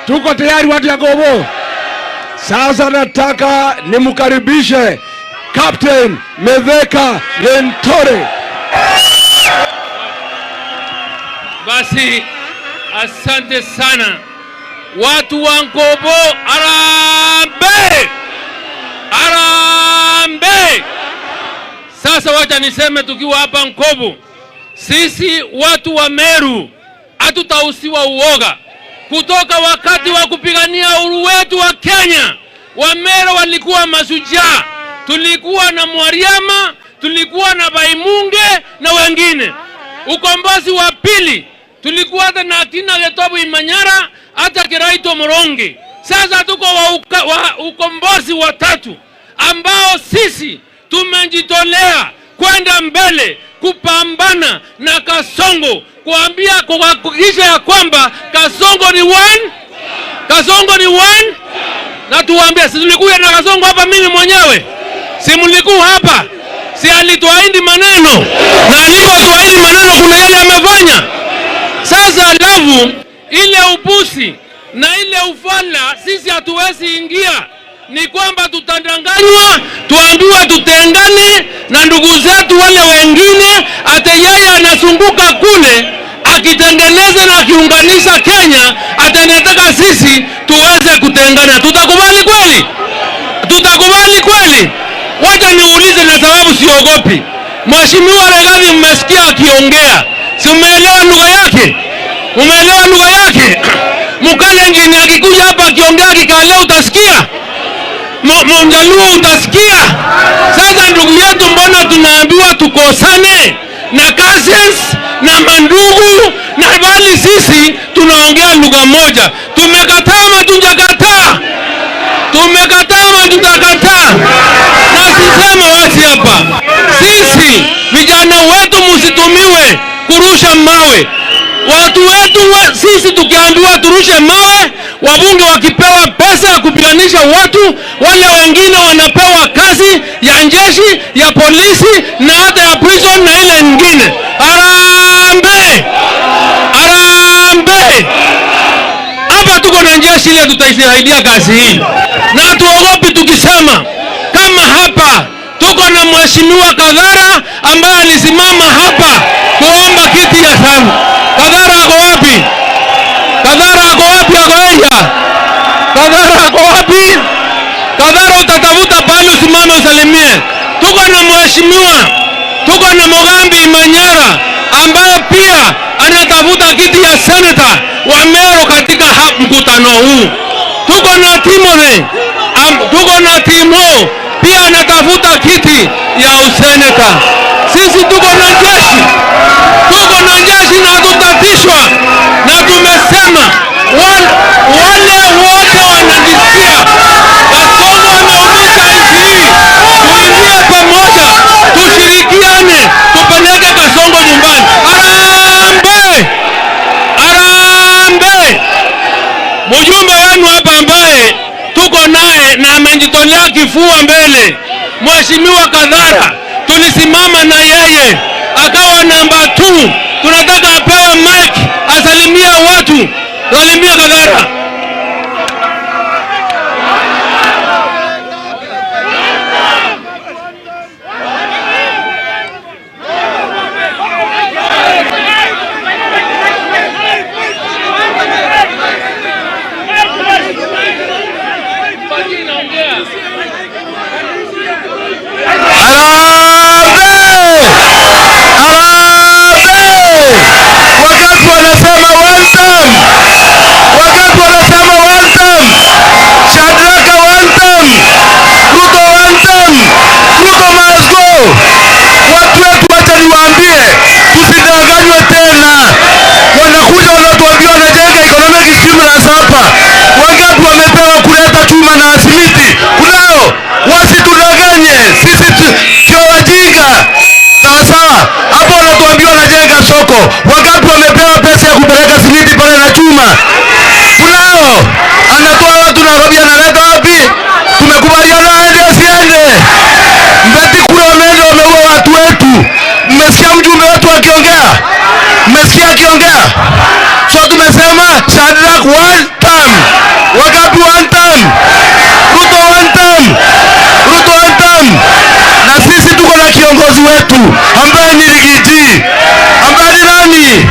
Tuko tayari watu ya Ngobo? Sasa nataka nimkaribishe Captain Mithika Linturi. Basi asante sana watu wa Ngobo, harambee! Harambee! Sasa wacha niseme tukiwa hapa Nkobo, sisi watu wa Meru hatutausiwa uoga. Kutoka wakati wa kupigania uhuru wetu wa Kenya, wa Meru walikuwa mashujaa. Tulikuwa na Mwariama, tulikuwa na Baimunge na wengine. Ukombozi wa pili tulikuwa hata na akina Getobu Imanyara, hata Kiraito Moronge. Sasa tuko wa ukombozi wa tatu ambao sisi tumejitolea kwenda mbele kupambana na Kasongo, kuambia, kuhakikisha ya kwamba Kasongo ni one, Kasongo ni one. Na tuwaambie, si tulikuja na Kasongo hapa, mimi mwenyewe si mlikuwa hapa? Si alituahidi maneno, na alipotuahidi maneno kuna yale amefanya. Sasa alafu ile upusi na ile ufala sisi hatuwezi ingia. Ni kwamba tutadanganywa, tuambiwe tutengane na ndugu zetu wale wengine, ate yeye anazunguka kule akitengeneza na akiunganisha Kenya, atanataka sisi tuweze kutengana. Tutakubali kweli? Tutakubali kweli? Wacha niulize, na sababu siogopi. Mheshimiwa Rigathi mmesikia akiongea, si umeelewa lugha yake? Umeelewa lugha yake? Mkalenjin akikuja hapa akiongea Kikale utasikia, Mjaluo utasikia. Sasa ndugu yetu, mbona tunaambiwa tukosane na cousins na mandugu, na bali sisi tunaongea lugha moja? Tumekataa ama tujakataa? Tumekataa ama tutakataa? Na sisema wazi hapa, sisi vijana wetu msitumiwe kurusha mawe. Watu wetu sisi tukiambiwa turushe mawe, wabunge wakipewa pesa ya kupiganisha watu, wale wengine wanapewa kazi ya jeshi, ya polisi na hata ya prison na ile nyingine. Harambee! Harambee! Hapa tuko na jeshi ile tutaisaidia kazi hii. Na tuogopi tukisema kama hapa tuko na Mheshimiwa Kadhara ambaye alisimama hapa kuomba kiti ya sana. Kadhara ako wapi? Kadhara ako wapi? Ako area? Kadhara ako wapi? Kadhara utatafuta pale usimame usalimie. Tuko na mheshimiwa, tuko na Mogambi Imanyara ambaye pia anatafuta kiti ya senator wa Meru katika mkutano huu. Tuko na Timothy, tuko na Timo pia anatafuta kiti ya useneta. Sisi tuko na jeshi, tuko na jeshi na hatutatishwa, na tumesema wale wote wanajisikia Kasongo ameumiza nchi hii, tuingie pamoja, tushirikiane, tupeleke Kasongo nyumbani. Harambee! Harambee! Mjumbe wenu hapa ambaye tuko naye na amejitolea kifua mbele, Mheshimiwa Kadhara, tulisimama na yeye akawa namba 2. Tunataka apewe mic asalimie watu. Salimia Kadhara. Wangapi wamepewa pesa ya kupeleka simiti pale na chuma? Kunao. Anatoa watu Nairobi, analeta wapi? Tumekubaliana aende asiende? Mbeti kule wameenda wameua watu wetu. Mmesikia mjumbe wetu akiongea? Mmesikia akiongea? So tumesema Shadrack one time. Wangapi one time? Ruto one time. Ruto one time. Na sisi tuko na kiongozi wetu ambaye ni Rigiji. Ambaye ni nani?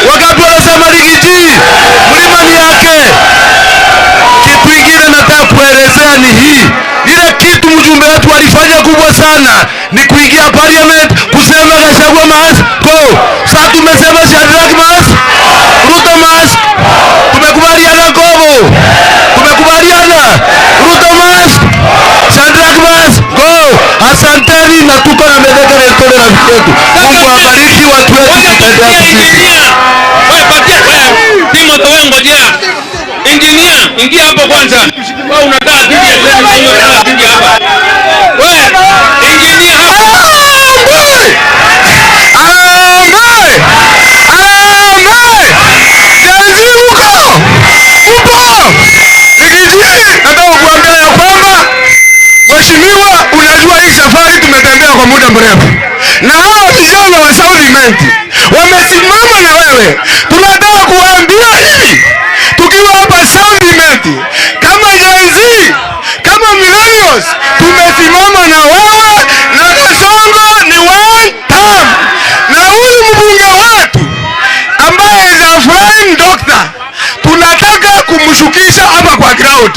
Wangapi wanasema Rigiji? Mlima ni yake. Kitu kingine nataka kuelezea ni hii. Ile kitu mjumbe wetu alifanya kubwa sana ni kuingia parliament kusema Gachagua must go. Sasa tumesema Shadrack must, Ruto must. Tumekubaliana Ngobo. Tumekubaliana Ruto must, Shadrack must go. Asanteni na tuko na medeka na rafiki yetu. Mungu awabariki watu wetu. Tutatembea Patia sisi. Engineer. Wewe patia wewe. Timothy, wewe ngojea. Engineer, ingia hapo kwanza. Wewe unataka kiti ya tena, wewe unataka kiti hapa. Wewe engineer hapo. Harambee! Harambee! Harambee! Gen Z uko? Upo? Riggy G, nataka kuambia ya kwamba, mheshimiwa, unajua hii safari tumetembea kwa muda mrefu. Na hawa vijana wa South Imenti wamesimama na wewe. Tunataka kuambia hivi, tukiwa hapa South Imenti, kama Gen Z, kama millennials, tumesimama na wewe na Kasongo ni one term. Na huyu mbunge wetu ambaye is a flying doctor, tunataka kumshukisha hapa kwa ground.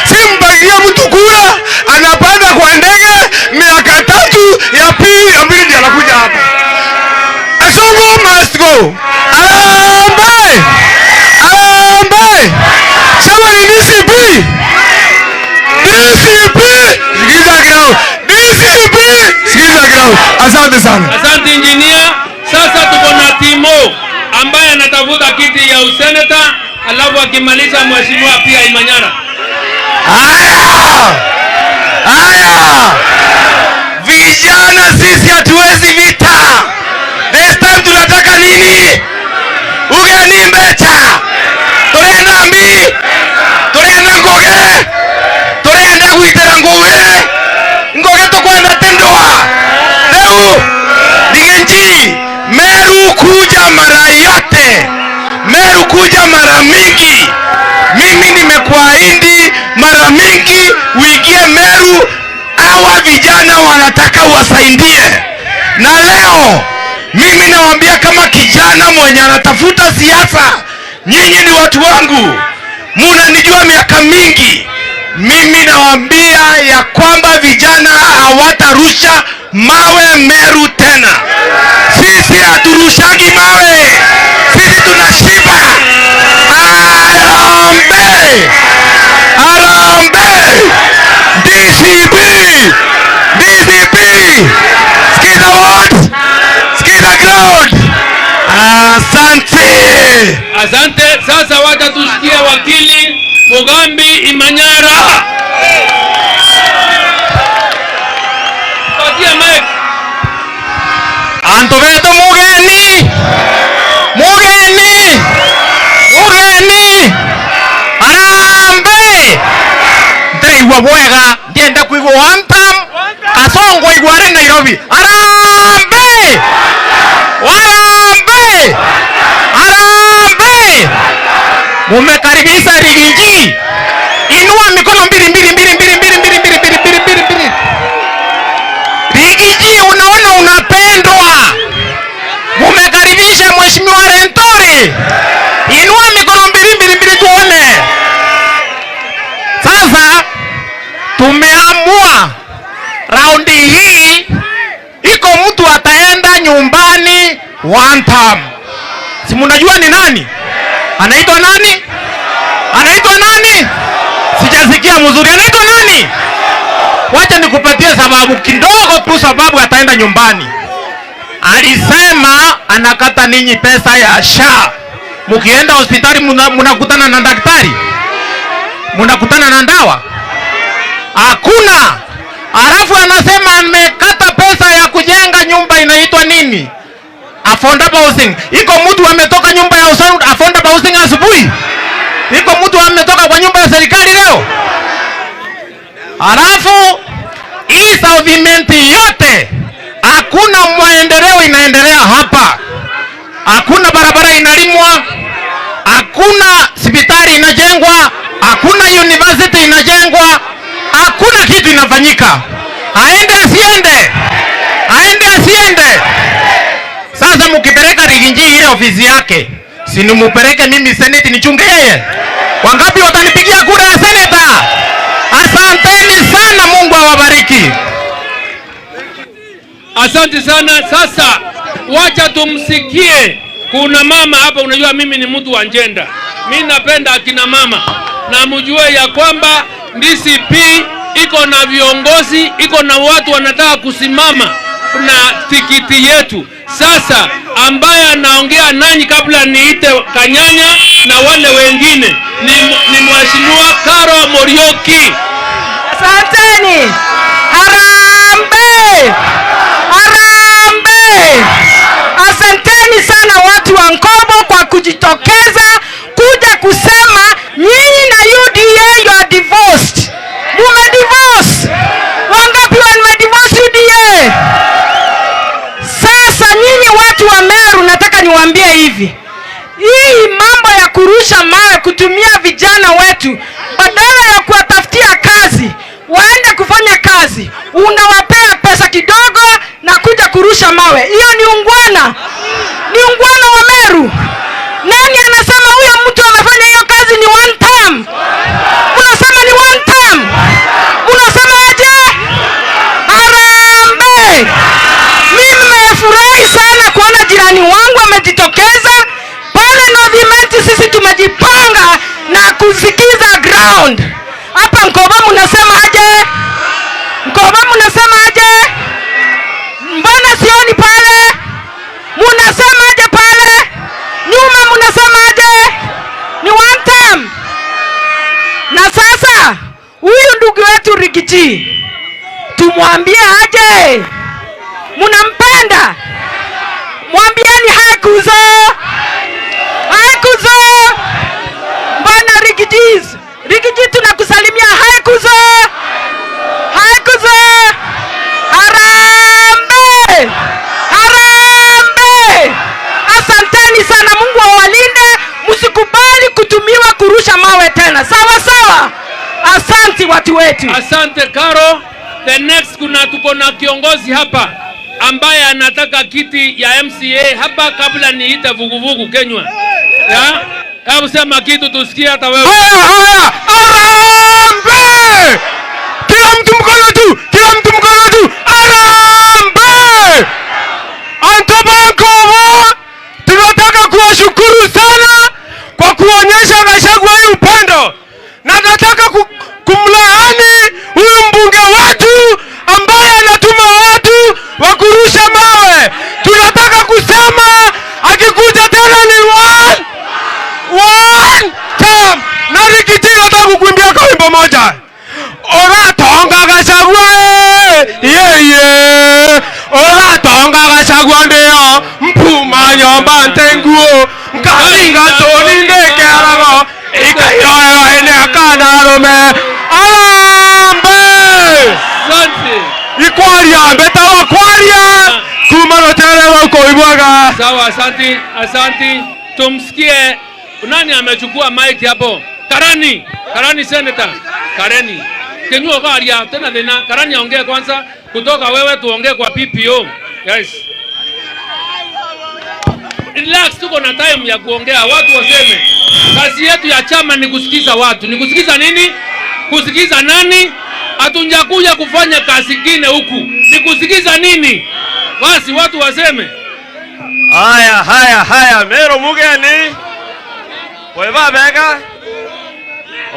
Si mpangie mtu kura anapanda kwa ndege miaka 3 ya pili ya mbili ndiyo anakuja hapa. Kasongo must go. Harambee! Harambee! Sema ni DCP. DCP! Sikiza ground. DCP! Sikiza ground. Asante sana. Asante, engineer. Sasa tuko na Timo ambaye anatafuta kiti ya useneta, alafu akimaliza mheshimiwa pia Imanyara. Haya! Haya! Vijana sisi hatuwezi vita. This time tunataka nini? Ugeni mbecha. Turenda mbi. Turenda ngoge. Turenda gwitira nguge. Ngoge tukwenda tindwa. Leo Riggy G, Meru kuja mara yote. Meru kuja mara mingi. Mimi nimekuahidi mara mingi uingie Meru. Hawa vijana wanataka wasaidie, na leo mimi nawaambia kama kijana mwenye anatafuta siasa, nyinyi ni watu wangu, munanijua miaka mingi. Mimi nawaambia ya kwamba vijana hawatarusha mawe Meru tena. Sisi haturushagi mawe, sisi tunashiba. Harambee! Harambee! DCP! DCP! Sikiza what? Sikiza ground! Asante! Asante. Sasa wacha tusikie wakili Mugambi Imanyara. Patia mic. Antu betu, mugeni mugeni mugeni, harambee! Ndĩraigua bwega, ndienda kuigua one term Kasongo igua arĩ Nairobi. Harambee! Harambee! Harambee! Mumekaribisha Riggy G. Inua mikono mbili mbili mbili mbili mbili mbili mbili mbili mbili mbili mbili. Riggy G, unaona unapendwa. Mumekaribisha Mheshimiwa Linturi. Inua mikono mbili mbili mbili tuone. Sasa tumeamua raundi hii iko mtu ataenda nyumbani one term. Si mnajua ni nani? Anaitwa nani? Anaitwa nani? Sijasikia mzuri. Anaitwa nani? Wacha nikupatie sababu kidogo tu, sababu ataenda nyumbani. Alisema anakata ninyi pesa ya SHA. Mkienda hospitali mnakutana na daktari? Mnakutana na dawa? Hakuna. Alafu anasema amekata pesa ya kujenga nyumba inaitwa nini? Affordable housing. Iko mtu ametoka nyumba ya affordable housing asubuhi? Iko mtu ametoka kwa nyumba ya serikali leo? Alafu hii South Imenti yote hakuna maendeleo inaendelea hapa. Hakuna barabara inalimwa, hakuna hospitali inajengwa, hakuna university inajengwa, hakuna kitu inafanyika. Aende asiende? Aende asiende? Sasa mkipeleka Riggy G ile ofisi yake, si nimupeleke mimi senate nichunge yeye? Wangapi watanipigia kura ya seneta? Asanteni sana, Mungu awabariki. Asante sana. Sasa wacha tumsikie. Kuna mama hapa, unajua mimi ni mtu wa gender. Mimi napenda akina mama, na mjue ya kwamba DCP iko na viongozi, iko na watu wanataka kusimama na tikiti yetu. Sasa Ambaye anaongea nanyi kabla niite Kanyanya na wale wengine ni Mheshimiwa Caro Muriuki. Asanteni. Harambee! Harambee! Asanteni sana watu wa Nkobo kwa kujitokeza kuja kusema nyinyi na UDA you are divorced. Mume divorce. Wangapi wame divorce UDA? Sasa nyinyi watu wa Meru, nataka niwaambie hivi. Hii mambo ya kurusha mawe, kutumia vijana wetu badala ya kuwatafutia kazi waende kufanya kazi, unawapea pesa kidogo na kuja kurusha mawe. Hiyo ni ungwana? Ni ungwana wa Meru? Nani anasema huyo mtu amefanya hiyo kazi ni one term? Unasema ni one term? Unasema aje? Harambee! Mimi nimefurahi sana kuona jirani wangu amejitokeza pale North Imenti. Sisi tumejipanga na kusikiza ground. Hapa Nkobo mnasema aje? Nkobo mnasema aje? Mbona sioni pale? Mnasema aje pale? Nyuma mnasema aje? Ni one term. Na sasa huyu ndugu wetu Riggy G tumwambie aje? Mnampenda? Mwambieni hi kuzo. Hi kuzo. Mbona Riggy G? Riggy G tunakusalimia hi kuzo. Hi kuzo. Harambee! Harambee! Asanteni sana, Mungu awalinde. Msikubali kutumiwa kurusha mawe tena. Sawa sawa. Asante watu wetu. Asante Caro. The next, kuna tuko na kiongozi hapa ambaye anataka kiti ya MCA hapa kabla niite vuguvugu Kenywa. Ya? Hebu sema kitu tusikie hata wewe. Haya haya, harambee! Kila mtu mkono juu, kila mtu mkono juu. Harambee! Antoba Nkobo, tunataka kuwashukuru sana kwa kuonyesha Gachagua hii upendo. Na nataka kumlaani huyu mbunge wetu ambaye anatuma watu wa kurusha mawe. Tunataka kusema akikuja tena ni one term. Na Riggy G nataka kukuimbia kwa wimbo moja. Oratonga Gachagua, ye ye. Oratonga Gachagua ndio mpuma nyomba ntenguo nkaringa toni ndekerago ikairoero ene akana rume. Harambee! Asante. Ikwaria mbetawa kwaria kuma rutere wa ukoibwaga. Sawa, asante, asante. Tumsikie nani amechukua mic hapo? Karani, Karani senator. Karani. Kenyua karia tena tena. Karani aongee kwanza, kutoka wewe tuongee kwa PPO. Yes. Relax, tuko na time ya kuongea, watu waseme. Kazi yetu ya chama ni kusikiza watu. Ni kusikiza nini? Kusikiza nani? Hatunjakuja kufanya kazi nyingine huku. Ni kusikiza nini? Basi watu waseme. Haya haya haya, Meru mugeni. Kwa bega.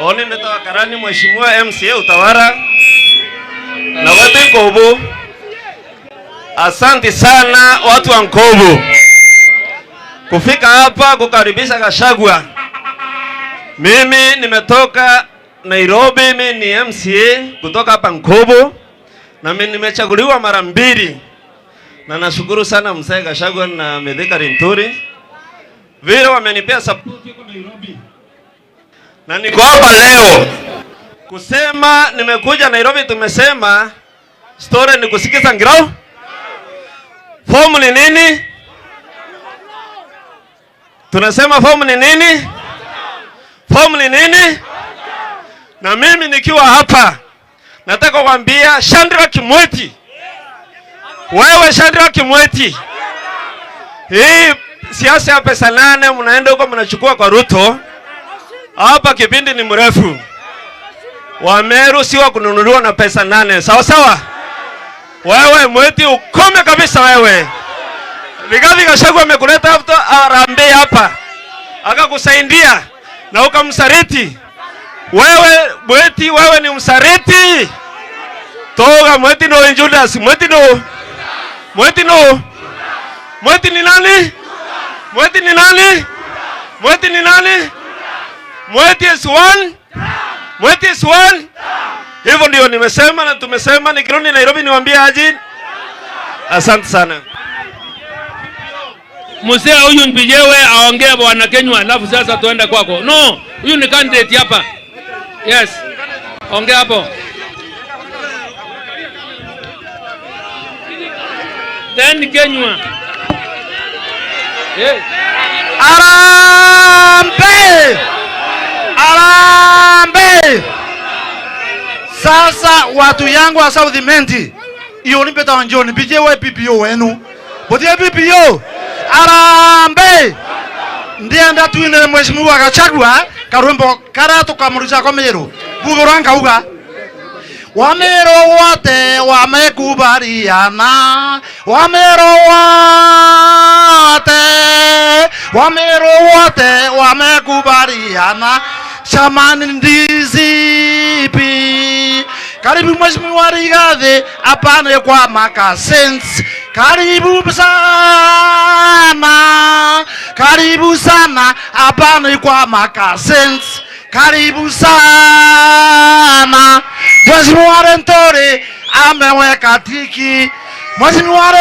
Oni metoka Karani, Mheshimiwa MCA Utawara. Na watu Nkobo. Asante sana watu wa Nkobo kufika hapa kukaribisha Gachagua. Mimi nimetoka Nairobi, mimi ni MCA kutoka hapa Nkobo na mimi nimechaguliwa mara mbili. Na nashukuru sana mzee Gachagua na Mithika Linturi vile wamenipea support huko Nairobi. Na niko hapa leo kusema nimekuja Nairobi, tumesema story ni kusikiza ngirao. Form ni nini? Tunasema form ni nini? Form ni nini? Na mimi nikiwa hapa nataka kuambia Chandra Kimweti. Wewe Chandra Kimweti, hii siasa ya pesa nane mnaenda huko mnachukua kwa Ruto. Hapa kipindi ni mrefu. Wameru si wa kununuliwa na pesa nane. Sawa sawa? Wewe Mweti ukome kabisa wewe. Rigathi Gachagua amekuleta hapa Harambee hapa, akakusaidia na ukamsaliti. Wewe Mweti, wewe ni msaliti. Toga Mweti no Judas, Mweti no. Mweti no. Mweti ni nani? Mweti ni nani? Mweti ni nani? Mweti is one. Mweti is one. Hivyo ndio nimesema na tumesema, nikirudi Nairobi niwaambie aje. Asante sana. Mzee huyu Mbijewe aongee bwana Kenywa, alafu sasa tuende kwako. No, huyu ni candidate hapa. Yes. Ongea hapo. Then Kenywa. Yes. Harambee! Harambee! Sasa watu yangu wa South Imenti, iyo nimpeta njoni Mbijewe PPO wenu. Botie PPO. Harambee! Ndiye ndatuinire mheshimiwa Gachagua karwimbo karia tukamurusha kwa Meru. Bugurwa nkauga Wamero wote wamekubaliana, Wamero wote, Wamero wote wamekubaliana, chamani DCP. Karibu mheshimiwa Rigathi, apane kwa makasens. Karibu sana, karibu sana, apane kwa makasens. Karibu sana. Mheshimiwa Lentore ameweka tiki. Mheshimiwa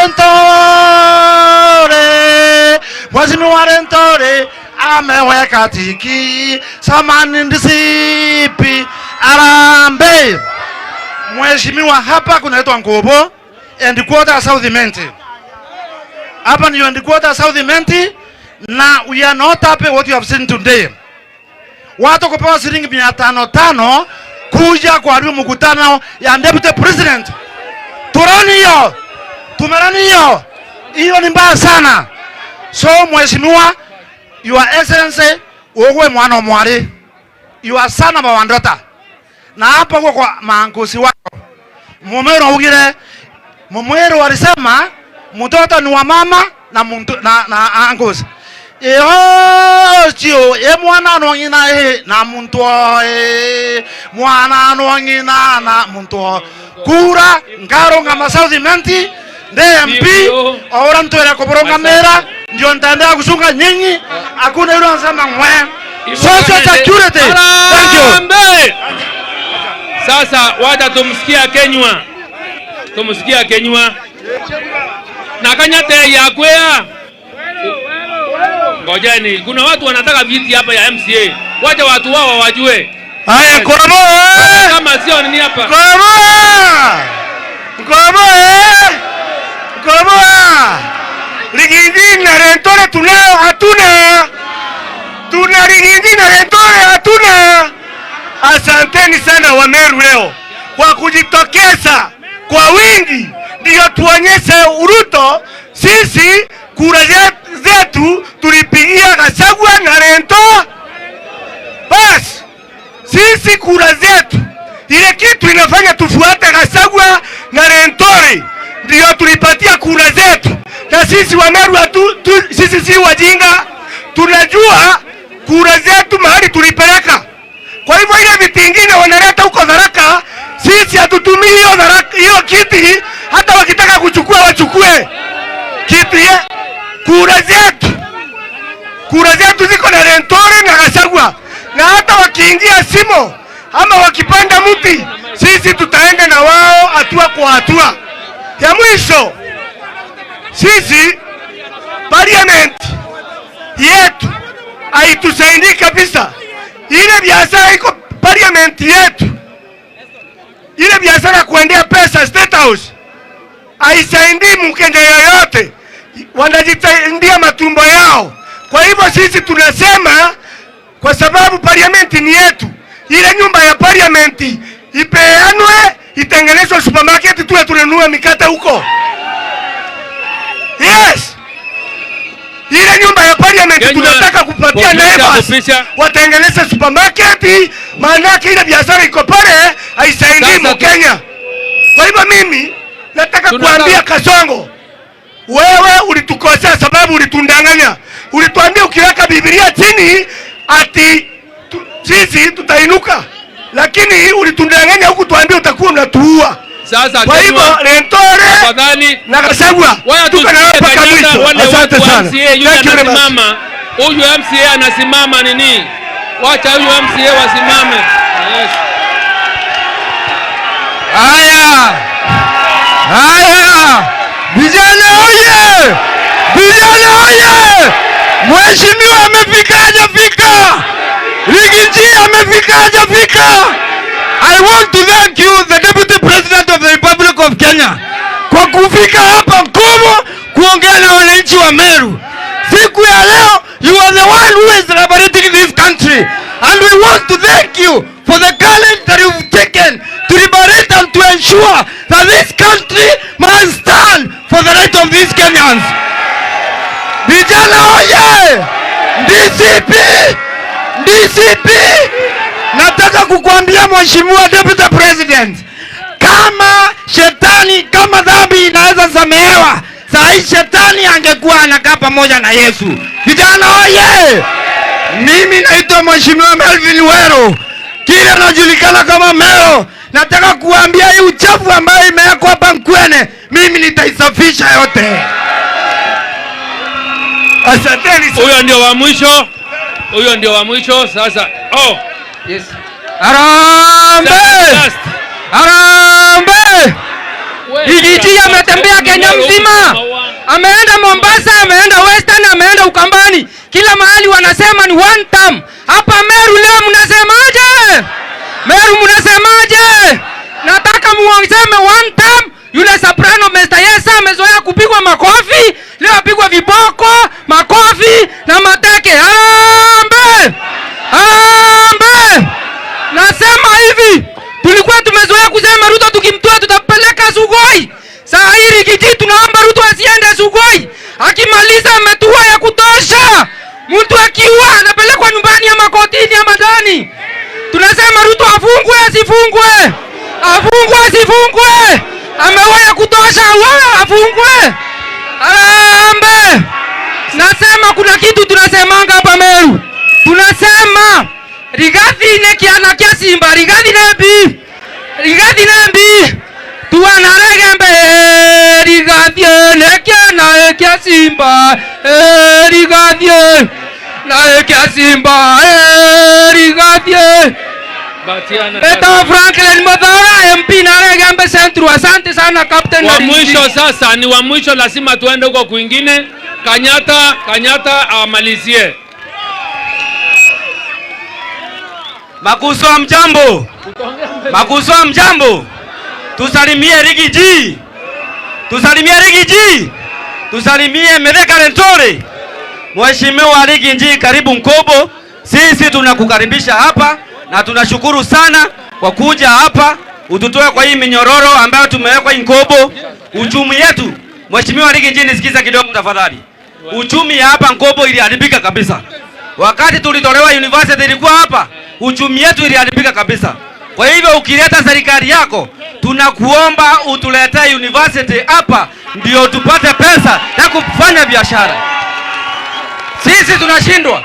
Lentore, Mheshimiwa Lentore ameweka tiki. Samani DCP. Harambee. Mheshimiwa, hapa kunaitwa Nkobo and quarter South Imenti. Hapa ni and quarter South Imenti, na we are not happy what you have seen today. Watu kupewa shilingi 500 kuja kuharibu mkutano ya Deputy President. Turani hiyo. Tumerani hiyo. Hiyo ni mbaya sana. So mheshimiwa, Your Excellency, wewe mwana mwari. You are son of our daughter. Na hapa kwa maangusi wako. Mumero ugire, mumero alisema mtoto ni wa mama na muntu, na angusi. Eho chio e mwana no ngina e na muntu e mwana no ngina na muntu kura ngaro ngama South Imenti de MP ora ntwera koboronga mera ndio ntandea kusunga nyinyi hakuna yule anasema ngwe social security. Thank you. Sasa wacha tumsikia Kenywa. Tumsikia Kenywa. Na kanyate ya kwea. Ngojeni, kuna watu wanataka viti hapa ya MCA. Wacha watu wao wajue. Haya Koromoa. Kama sio nini hapa? Koromoa. Koromoa. Koromoa. Rigiji na Lentore tunao hatuna. Tuna Rigiji na Lentore hatuna. Asanteni sana Wameru leo kwa kujitokeza kwa wingi, ndio tuonyeshe Ruto sisi kura zetu tulipigia Gachagua na Lentore. Bas sisi kura zetu ile kitu inafanya tufuate Gachagua na Lentore, ndio tulipatia kura zetu. Na sisi Wameru sisi si wajinga, tunajua kura zetu mahali tulipeleka. Kwa hivyo ile viti vingine wanaleta huko Tharaka, sisi hatutumii hiyo Tharaka, hiyo kiti. Hata wakitaka kuchukua wachukue kiti ye. Kura zetu ziko na Lentore na Gachagua, na hata wakiingia simo ama wakipanda mti, sisi tutaenda na wao hatua kwa hatua. Ya mwisho, sisi parliament yetu haitusaidii kabisa. Ile biashara iko parliament yetu, ile biashara kuendea pesa State House haisaidii Mkenya yoyote, wanajitaindia matumbo yao. Kwa hivyo sisi tunasema, kwa sababu parliament ni yetu, ile nyumba ya parliament ipeanwe, itengenezwe supermarket, tuwe tununue mikate huko. Yes. Ile nyumba ya parliament tunataka kupatia neighbors watengeneze supermarket, maana ile biashara iko pale haisaidii Mkenya. Kwa hivyo mimi nataka kuambia Kasongo, wewe ulitukosea sababu ulitundanganya. Ulituambia ukiweka Biblia chini ati sisi tutainuka, lakini ulitundanganya huku tuambia utakuwa unatuua. Sasa kwa hivyo Lentore na Gachagua tuko na mpaka mwisho. mwisho. Wale Asante watu wa sana. MCA yule Thank you very much. anasimama, huyu MCA anasimama nini? Wacha huyu MCA wasimame. Yes. Haya, haya, vijana oye! Vijana oye! Mheshimiwa amefika, hajafika? Riggy G amefika, hajafika? I want to thank you, the Deputy President of the Republic of Kenya, kwa kufika hapa Nkobo kuongea na wananchi wa Meru. Siku ya leo, you are the one who is liberating this country, and we want to thank you for the courage that you've taken to liberate and to ensure that this country must stand for the right of these Kenyans. Vijana oye! DCP! DCP! Nataka kukuambia, Mheshimiwa Deputy President, kama shetani, kama dhambi inaweza samehewa, saa hii shetani angekuwa anakaa pamoja na Yesu. Vijana oye! Mimi naitwa Mheshimiwa Melvin Wero, kile najulikana kama Mero. Nataka kuambia hii uchafu ambayo imewekwa hapa Nkwene, mimi nitaisafisha yote. Asanteni sana. Huyo ndio wa mwisho. Huyo ndio wa mwisho sasa. Oh, yes. Harambee! Last. Harambee! Riggy G ametembea Kenya mzima, ameenda Mombasa, ameenda Western, ameenda Ukambani, kila mahali wanasema ni one term. Hapa Meru leo mnasemaje? Meru mnasemaje? Nataka muiseme one term. Yule soprano Mr. Yesa amezoea kupigwa makofi, leo apigwa viboko, makofi na mateke. Harambee! Harambee! Nasema hivi, tulikuwa tumezoea kusema Ruto tukimtoa tutapeleka Sugoi. Saa hii Riggy G tunaomba Ruto asiende Sugoi. Akimaliza ametua ya kutosha. Mtu akiua anapelekwa nyumbani ama kotini ama ndani. Tunasema Ruto afungwe asifungwe? Afungwe asifungwe? Ameua ya kutosha, wa afungwe. Harambee! Nasema kuna kitu tunasemanga hapa Meru. Tunasema Rigathi ne kiana kia Simba, Rigathi nembi. Rigathi nembi. Tuwanaregembe Rigathi ne kiana kia Simba, Rigathi na kia Simba, Rigathi. Batiana. Eta Franklin Modhara MP Naregembe Central. Asante sana, Captain. Wa Riggy G. mwisho sasa ni wa mwisho, lazima tuende huko kwingine. Kanyata, Kanyata amalizie. Makuso mjambo. Makuso mjambo. Tusalimie Riggy G. Tusalimie Riggy G. Tusalimie Mithika Linturi. Mheshimiwa Riggy G, karibu Nkobo. Sisi tunakukaribisha hapa na tunashukuru sana kwa kuja hapa ututoe kwa hii minyororo ambayo tumewekwa hii Nkobo. Uchumi yetu, Mheshimiwa Riggy G, nisikize kidogo tafadhali. Uchumi ya hapa Nkobo iliharibika kabisa. Wakati tulitolewa university ilikuwa hapa, uchumi yetu iliharibika kabisa. Kwa hivyo ukileta serikali yako, tunakuomba utuletee university hapa ndio tupate pesa ya kufanya biashara. Sisi tunashindwa.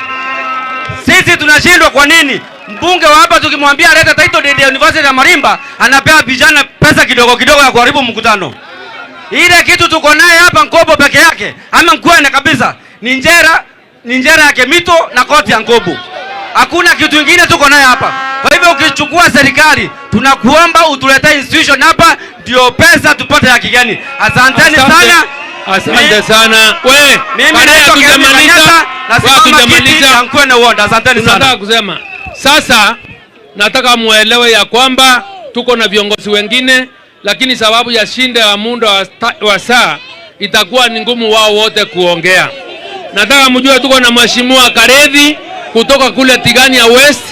Sisi tunashindwa kwa nini? Mbunge wa hapa tukimwambia alete title deed ya University ya Marimba, anapea vijana pesa kidogo kidogo ya kuharibu mkutano. Ile kitu tuko naye hapa Nkobo peke yake, ama Nkwene kabisa, ni njera ya Kemito na koti ya Nkobo. Hakuna kitu kingine tuko naye hapa. Kwa hivyo ukichukua serikali, tunakuomba utuletee institution hapa ndio pesa tupate ya kigeni. Asanteni Asante. sana. Asante sana. We, Mimi baada ya naitwa Kevin tujamaliza, Kanyata, wewe nasimama kiti hatujamaliza. cha Nkwene Ward. Asanteni sana. Tunataka kusema sasa, nataka muelewe ya kwamba tuko na viongozi wengine, lakini sababu ya shida ya muda wa saa itakuwa ni ngumu wao wote kuongea. Nataka mjue tuko na Mheshimiwa Karethi kutoka kule Tigania West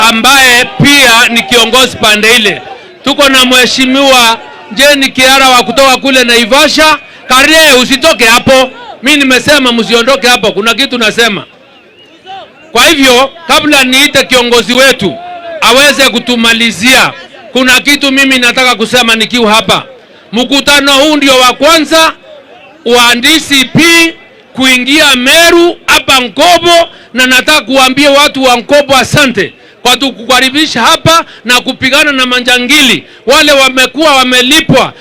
ambaye pia ni kiongozi pande ile. Tuko na Mheshimiwa Jane Kiara wa kutoka kule Naivasha. Kare, usitoke hapo. Mimi nimesema msiondoke hapo, kuna kitu nasema. Kwa hivyo kabla niite kiongozi wetu aweze kutumalizia, kuna kitu mimi nataka kusema nikiwa hapa. Mkutano huu ndio wa kwanza wa DCP kuingia Meru hapa Nkobo, na nataka kuambia watu wa Nkobo asante kwa kutukaribisha hapa na kupigana na manjangili wale wamekuwa wamelipwa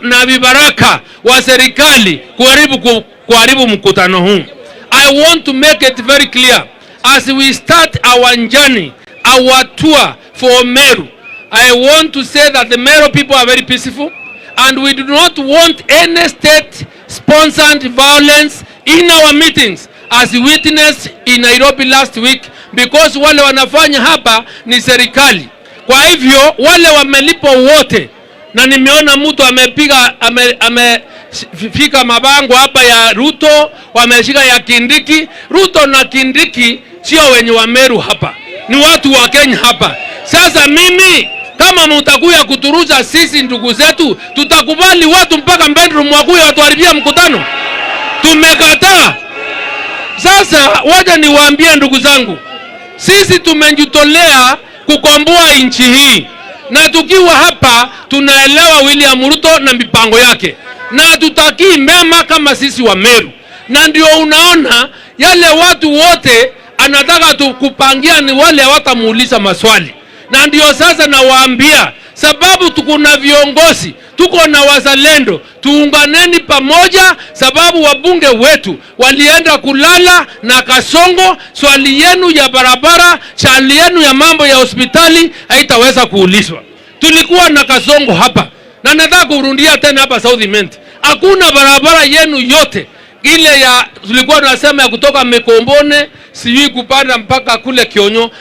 na vibaraka wa serikali kuharibu kuharibu mkutano huu. I want to make it very clear as we start our journey, our tour for Meru. I want to say that the Meru people are very peaceful and we do not want any state sponsored violence in our meetings as we witnessed in Nairobi last week, because wale wanafanya hapa ni serikali. Kwa hivyo wale wamelipwa wote, na nimeona mtu amepiga amefika mabango hapa ya Ruto, wameshika ya Kindiki. Ruto na Kindiki sio wenye wa Meru hapa, ni watu wa Kenya hapa. Sasa mimi kama mtakuya kuturuza sisi ndugu zetu, tutakubali watu mpaka bedroom wakuya watuharibia mkutano? Tumekataa. Sasa wacha niwaambie ndugu zangu, sisi tumejitolea kukomboa nchi hii, na tukiwa hapa tunaelewa William Ruto na mipango yake, na tutakii mema kama sisi wa Meru. Na ndio unaona yale watu wote anataka tukupangia ni wale hawatamuuliza maswali. Na ndio sasa nawaambia, sababu tuko na viongozi, tuko na wazalendo, tuunganeni pamoja, sababu wabunge wetu walienda kulala na Kasongo. Swali yenu ya barabara, swali yenu ya mambo ya hospitali haitaweza kuulizwa. Tulikuwa na Kasongo hapa, na nataka kurudia tena hapa South Imenti, hakuna barabara yenu yote ile ya tulikuwa tunasema ya kutoka Mikombone sijui kupanda mpaka kule Kionyo.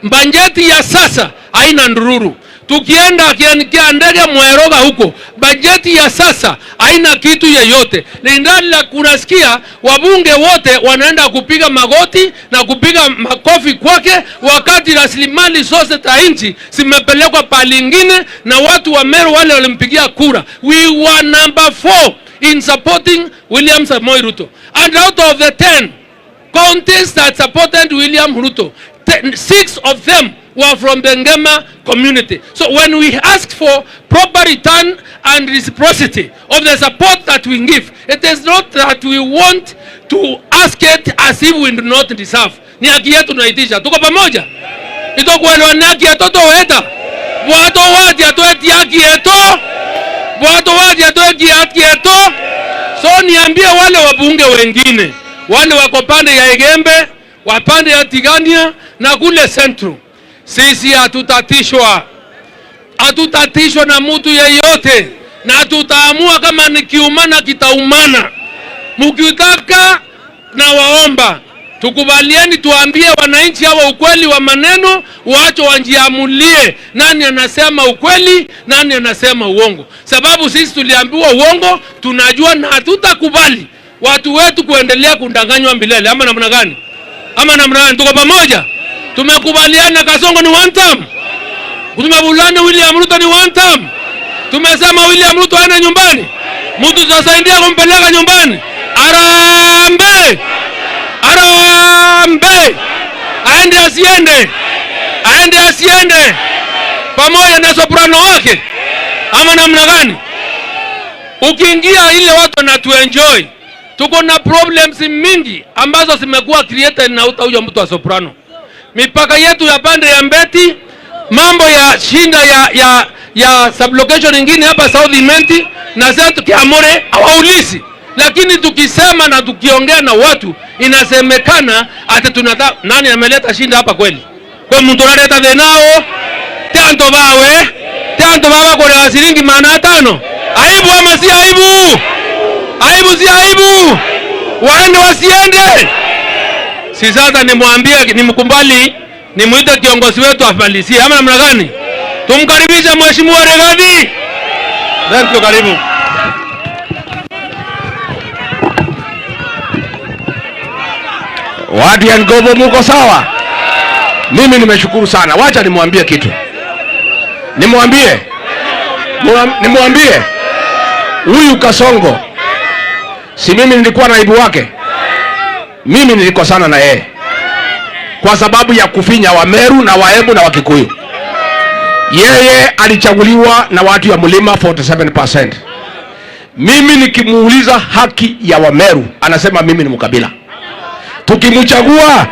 Bajeti ya sasa haina ndururu. Tukienda kia ndege Mweroga huko, bajeti ya sasa haina kitu yeyote. Lindala kunasikia wabunge wote wanaenda kupiga magoti na kupiga makofi kwake, wakati rasilimali zote za nchi zimepelekwa palingine na watu wa Meru wale walimpigia kura. We were number 4 in supporting William Samoei Ruto. And out of the 10 counties that supported William Ruto, 6 of them were from the Ngema community. So when we ask for proper return and reciprocity of the support that we give, it is not that we want to ask it as if we do not deserve. Ni haki yetu tunaitisha. Tuko pamoja? Itokuelewa ni haki yetu toeta. Watu waje atoe haki yetu. Watu waje atoe haki yetu. So niambie wale wabunge wengine, wale wako pande ya Igembe, wapande ya Tigania na kule Central, sisi hatutatishwa. Hatutatishwa na mtu yeyote, na tutaamua kama ni kiumana kitaumana. Mkitaka na waomba tukubalieni, tuambie wananchi hawa ukweli wa maneno, waache wajiamulie nani anasema ukweli, nani anasema uongo. Sababu sisi tuliambiwa uongo, tunajua, na hatutakubali watu wetu kuendelea kudanganywa milele. Ama namna gani? Ama namna gani? Tuko pamoja? Tumekubaliana Kasongo ni one term. Tumekubaliana William Ruto ni one term. Tumesema William Ruto aende nyumbani. Mtu tutasaidia kumpeleka nyumbani. Arambe! Arambe! Aende asiende? Aende asiende? Pamoja na soprano wake. Ama namna gani? Ukiingia ile watu wanatuenjoy. Tuko na problems mingi ambazo zimekuwa created na huyo mtu wa soprano. Mipaka yetu ya pande ya Mbeti, mambo ya shinda ya sublocation nyingine hapa South Imenti na zetu Kiamore hawaulizi. Lakini tukisema na tukiongea na watu inasemekana ati tunataka nani ameleta shinda hapa kweli? Kwa mtu analeta denao tanto bawe tanto baba kwa shilingi 500. Aibu ama si aibu? Aibu si aibu? Waende wasiende? Si sasa nimwambie, nimkumbali, nimuite kiongozi wetu afalisie ama namna gani? Tumkaribishe Mheshimiwa Rigathi. Thank you, karibu. Wadi ya Ngobo muko sawa? Mimi nimeshukuru sana. Wacha nimwambie kitu. Nimwambie. Nimwambie. Huyu Kasongo, si mimi nilikuwa naibu wake? Mimi nilikosana na yeye kwa sababu ya kufinya wa Meru na Waembu na Wakikuyu. Yeye alichaguliwa na watu ya mlima 47%. Mimi nikimuuliza haki ya Wameru anasema mimi ni mkabila. Tukimchagua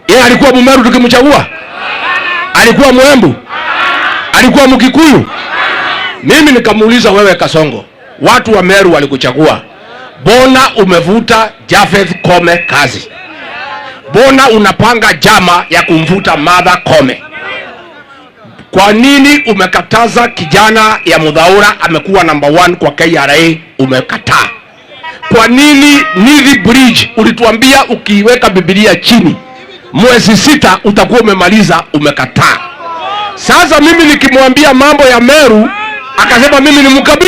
yeye alikuwa Mmeru, tukimchagua alikuwa Mwembu, alikuwa Mkikuyu. Mimi nikamuuliza, wewe Kasongo, watu wa Meru walikuchagua, Bona umevuta Japheth Koome kazi? Bona unapanga jama ya kumvuta Martha Koome? Kwa nini umekataza kijana ya Muthaura amekuwa number 1 kwa KRA, umekataa? Kwa nini Nithi Bridge ulituambia ukiweka Biblia chini mwezi 6 utakuwa umemaliza, umekataa? Sasa mimi nikimwambia mambo ya Meru akasema mimi ni mkabi,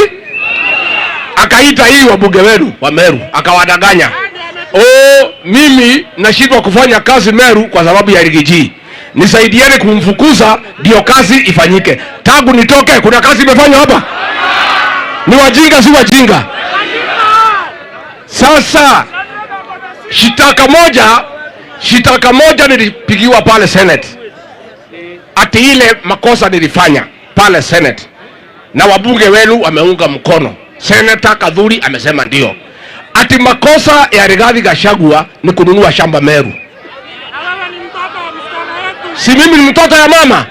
akaita hii wabunge wenu wa Meru akawadanganya. Oh, mimi nashindwa kufanya kazi Meru kwa sababu ya Riggy G, nisaidieni kumfukuza ndio kazi ifanyike. Tangu nitoke kuna kazi imefanywa hapa? Ni wajinga si wajinga? Sasa shitaka moja nilipigiwa pale Senate, ati ile makosa nilifanya pale Senate na wabunge wenu wameunga mkono. Senator Kathuri amesema ndio, ati makosa ya Rigathi Gachagua ni kununua shamba Meru. Si mimi ni mtoto ya mama?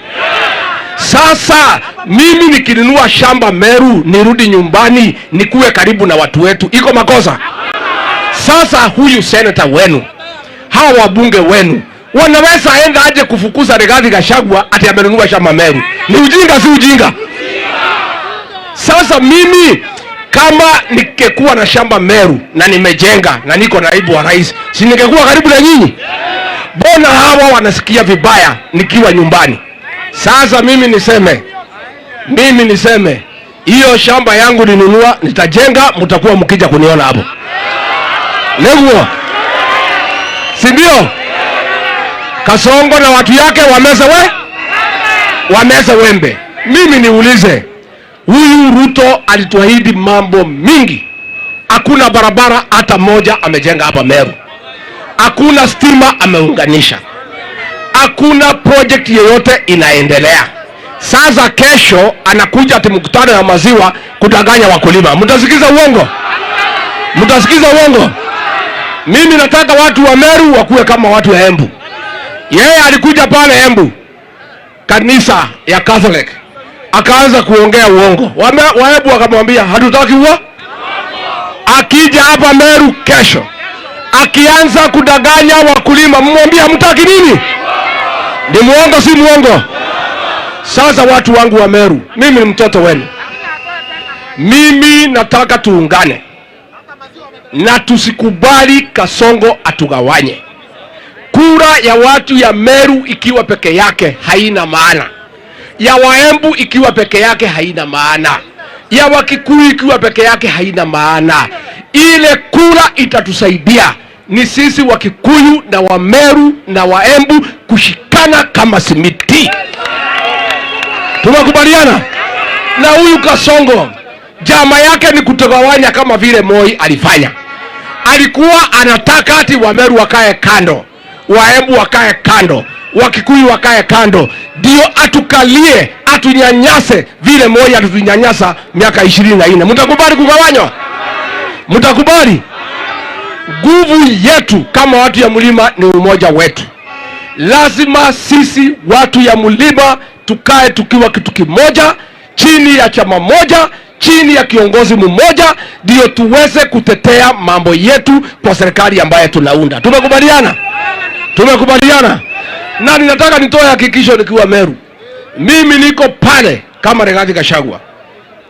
Sasa mimi nikinunua shamba Meru nirudi nyumbani nikuwe karibu na watu wetu, iko makosa? Sasa huyu senator wenu, hawa wabunge wenu wanaweza enda aje kufukuza Rigathi Gachagua ati amenunua shamba Meru? Ni ujinga si ujinga? Sasa mimi kama ningekuwa na shamba Meru na nimejenga na niko naibu wa rais, si ningekuwa karibu na nyinyi? Mbona hawa wanasikia vibaya nikiwa nyumbani? Sasa mimi niseme hiyo shamba yangu ninunua, nitajenga, mtakuwa mkija kuniona hapo. Neguo. Si ndio? Kasongo na watu yake wameze wembe. Mimi niulize, huyu Ruto alituahidi mambo mingi. Hakuna barabara hata moja amejenga hapa Meru. Hakuna stima ameunganisha. Hakuna project yoyote inaendelea. Sasa kesho anakuja ati mkutano ya maziwa kudanganya wakulima. Mtasikiza uongo? Mtasikiza uongo? Mimi nataka watu wa Meru wakuwe kama watu wa Embu. Yeye alikuja pale Embu, kanisa ya Catholic, akaanza kuongea uongo. Waembu wakamwambia hatutaki huo. Akija hapa Meru kesho akianza kudanganya wakulima, mmwambie hamtaki nini? Ni muongo si muongo? Sasa watu wangu wa Meru, mimi ni mtoto wenu. Mimi nataka tuungane na tusikubali Kasongo atugawanye. Kura ya watu ya Meru ikiwa peke yake haina maana, ya Waembu ikiwa peke yake haina maana, ya Wakikuyu ikiwa peke yake haina maana. Ile kura itatusaidia ni sisi Wakikuyu na Wameru na Waembu kushikana kama simiti. Tunakubaliana? Na huyu Kasongo jama yake ni kutugawanya kama vile Moi alifanya. Alikuwa anataka ati Wameru wakae kando, Waembu wakae kando, Wakikuyu wakae kando, ndio atukalie, atunyanyase vile Moi alitunyanyasa miaka 24. Mtakubali kugawanywa? Mtakubali? Nguvu yetu kama watu ya mlima ni umoja wetu. Lazima sisi watu ya mlima tukae tukiwa kitu kimoja, chini ya chama moja, chini ya kiongozi mmoja, ndio tuweze kutetea mambo yetu kwa serikali ambayo tunaunda. Tumekubaliana? Tumekubaliana? Na ninataka nitoe hakikisho nikiwa Meru. Mimi niko pale kama Rigathi Gachagua,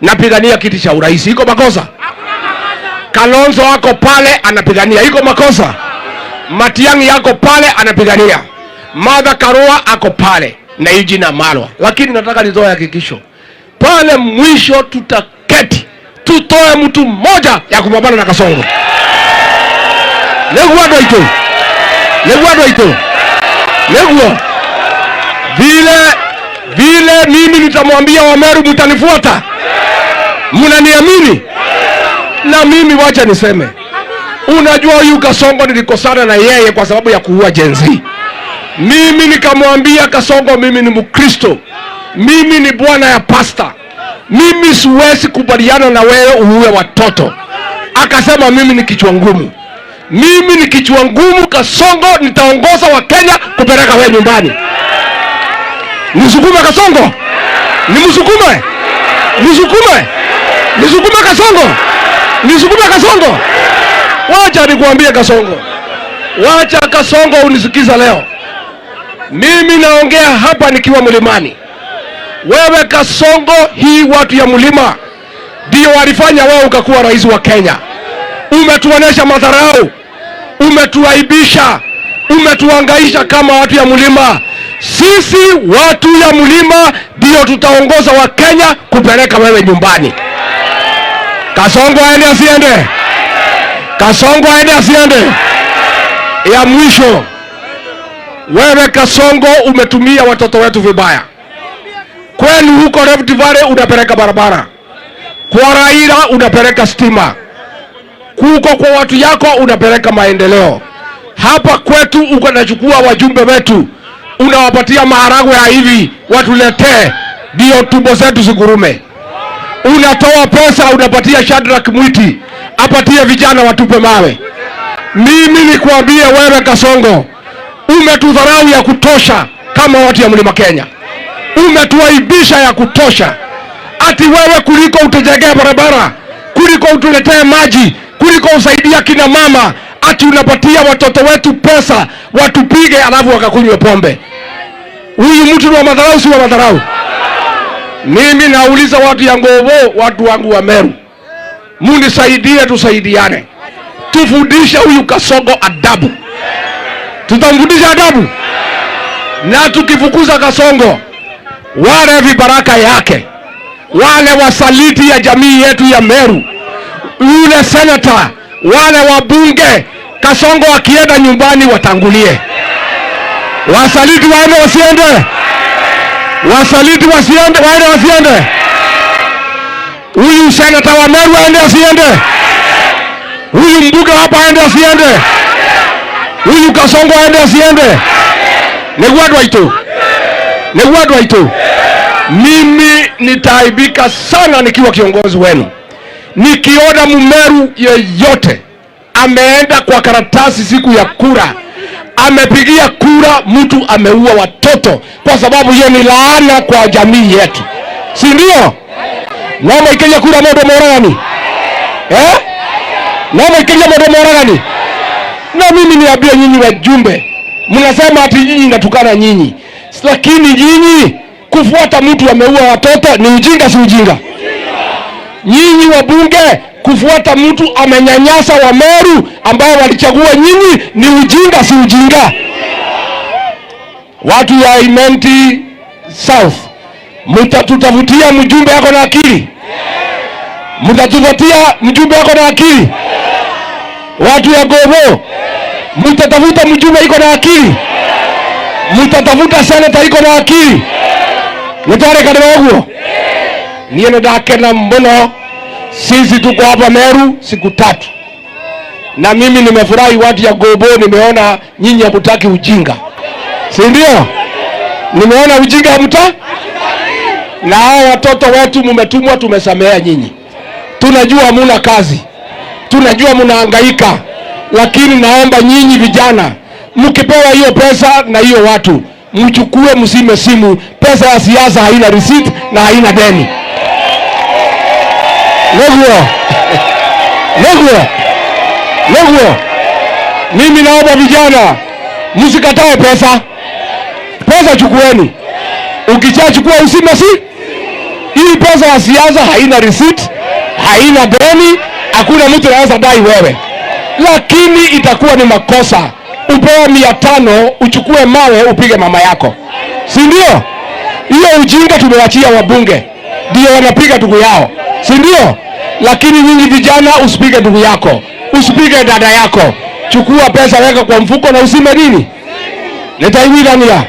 napigania kiti cha urais. Iko makosa? Kalonzo ako pale anapigania. Iko makosa? Matiang'i yako pale anapigania. Martha Karua ako pale na Eugene Wamalwa. Lakini nataka nitoe hakikisho, pale mwisho tutaketi tutoe mtu mmoja ya kupambana na Kasongo. Neguo ndoito. Neguo ndoito. Neguo. Vile mimi nitamwambia Wameru mtanifuata. Mnaniamini? Na mimi wacha niseme, unajua huyu Kasongo nilikosana na yeye kwa sababu ya kuua Gen Z. Mimi nikamwambia Kasongo, mimi ni Mkristo, mimi ni bwana ya pasta, mimi siwezi kubaliana na wewe uue watoto. Akasema mimi ni kichwa ngumu. Mimi ni kichwa ngumu Kasongo, nitaongoza wa Kenya kupeleka wewe nyumbani. Nisukume Kasongo? Nimsukume? Nisukume? Nisukume Kasongo? Nisukume Kasongo? Wacha nikuambie Kasongo, wacha Kasongo unisikiza leo. Mimi naongea hapa nikiwa mlimani. Wewe Kasongo, hii watu ya mlima ndio walifanya wewe ukakuwa rais wa Kenya. Umetuonesha madharau, umetuaibisha, umetuhangaisha kama watu ya mlima. Sisi watu ya mlima ndio tutaongoza wa Kenya kupeleka wewe nyumbani. Kasongo aende asiende? Kasongo aende asiende? Ya mwisho, wewe Kasongo umetumia watoto wetu vibaya. Kwenu huko Rift Valley unapeleka barabara, kwa Raila unapeleka stima, kuko kwa watu yako unapeleka maendeleo. Hapa kwetu uko unachukua wajumbe wetu unawapatia maharagwe ya hivi watuletee, ndio tumbo zetu zigurume. Unatoa pesa unapatia Shadrack Mwiti apatie vijana watupe mawe. Mimi nikwambie wewe Kasongo, umetudharau ya kutosha kama watu ya mlima Kenya, umetuaibisha ya kutosha. Ati wewe kuliko utujengee barabara, kuliko utuletee maji, kuliko usaidia kina mama, ati unapatia watoto wetu pesa watupige, alafu wakakunywe pombe. Huyu mtu ni wa madharau, si wa madharau? Mimi nauliza watu ya Ngovo, watu wangu wa Meru, munisaidie, tusaidiane, tufundishe huyu Kasongo adabu. Tutamfundisha adabu, na tukifukuza Kasongo, wale vibaraka yake, wale wasaliti ya jamii yetu ya Meru, yule senata, wale wabunge, Kasongo akienda nyumbani watangulie. Wasaliti waende wasiende? Wasaliti wasiende, waende wasiende? Huyu senata wa Meru aende asiende? Huyu mbunge hapa aende asiende? Huyu Kasongo aende asiende? Nĩguo andũ aitũ, nĩguo andũ aitũ, mimi nitaaibika sana nikiwa kiongozi wenu nikiona Mumeru yeyote ameenda kwa karatasi siku ya kura amepigia kura mtu ameua watoto, kwa sababu hiyo ni laana kwa jamii yetu, si ndio? No maikeria kura mundu moragani, eh? No maikeria mundu moragani. Na mimi niambie nyinyi wajumbe, mnasema ati nyinyi natukana nyinyi, lakini nyinyi kufuata mtu ameua watoto ni ujinga, si ujinga? Nyinyi wabunge kufuata mtu amenyanyasa Wameru ambao walichagua nyinyi ni ujinga, si ujinga? Watu ya Imenti South, mtatutafutia mjumbe ako na akili? Mtatupatia mjumbe ako na akili? Watu ya Gobo, mtatafuta mjumbe iko na akili? Mtatafuta seneta iko na akili? Nĩtwarĩkanĩra ũguo? Niĩ nĩndakena mũno. Sisi tuko hapa Meru siku tatu, na mimi nimefurahi. Watu ya Gobo, nimeona nyinyi hamutaki ujinga, si ndio? Nimeona ujinga hamta, na hao watoto wetu mumetumwa, tumesamea nyinyi. Tunajua hamuna kazi, tunajua mnahangaika, lakini naomba nyinyi vijana, mkipewa hiyo pesa na hiyo watu mchukue, msime simu. Pesa ya siasa haina receipt na haina deni. Nĩguo, nĩguo, nĩguo. Mimi naomba vijana msikatae pesa. Pesa chukueni, ukishachukua usime si hii pesa ya siasa haina receipt, haina deni, hakuna mtu anaweza dai wewe, lakini itakuwa ni makosa upewe 500 uchukue mawe upige mama yako, si ndio? Hiyo ujinga tumewachia wabunge, ndio wanapiga ndugu yao, si ndio? Lakini nyinyi vijana, usipige ndugu yako, usipige dada yako, chukua pesa weka kwa mfuko na usime nini. Nĩtwaiguithania,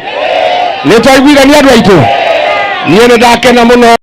nĩtwaiguithania andũ aitũ, niĩ nĩndakena mũno.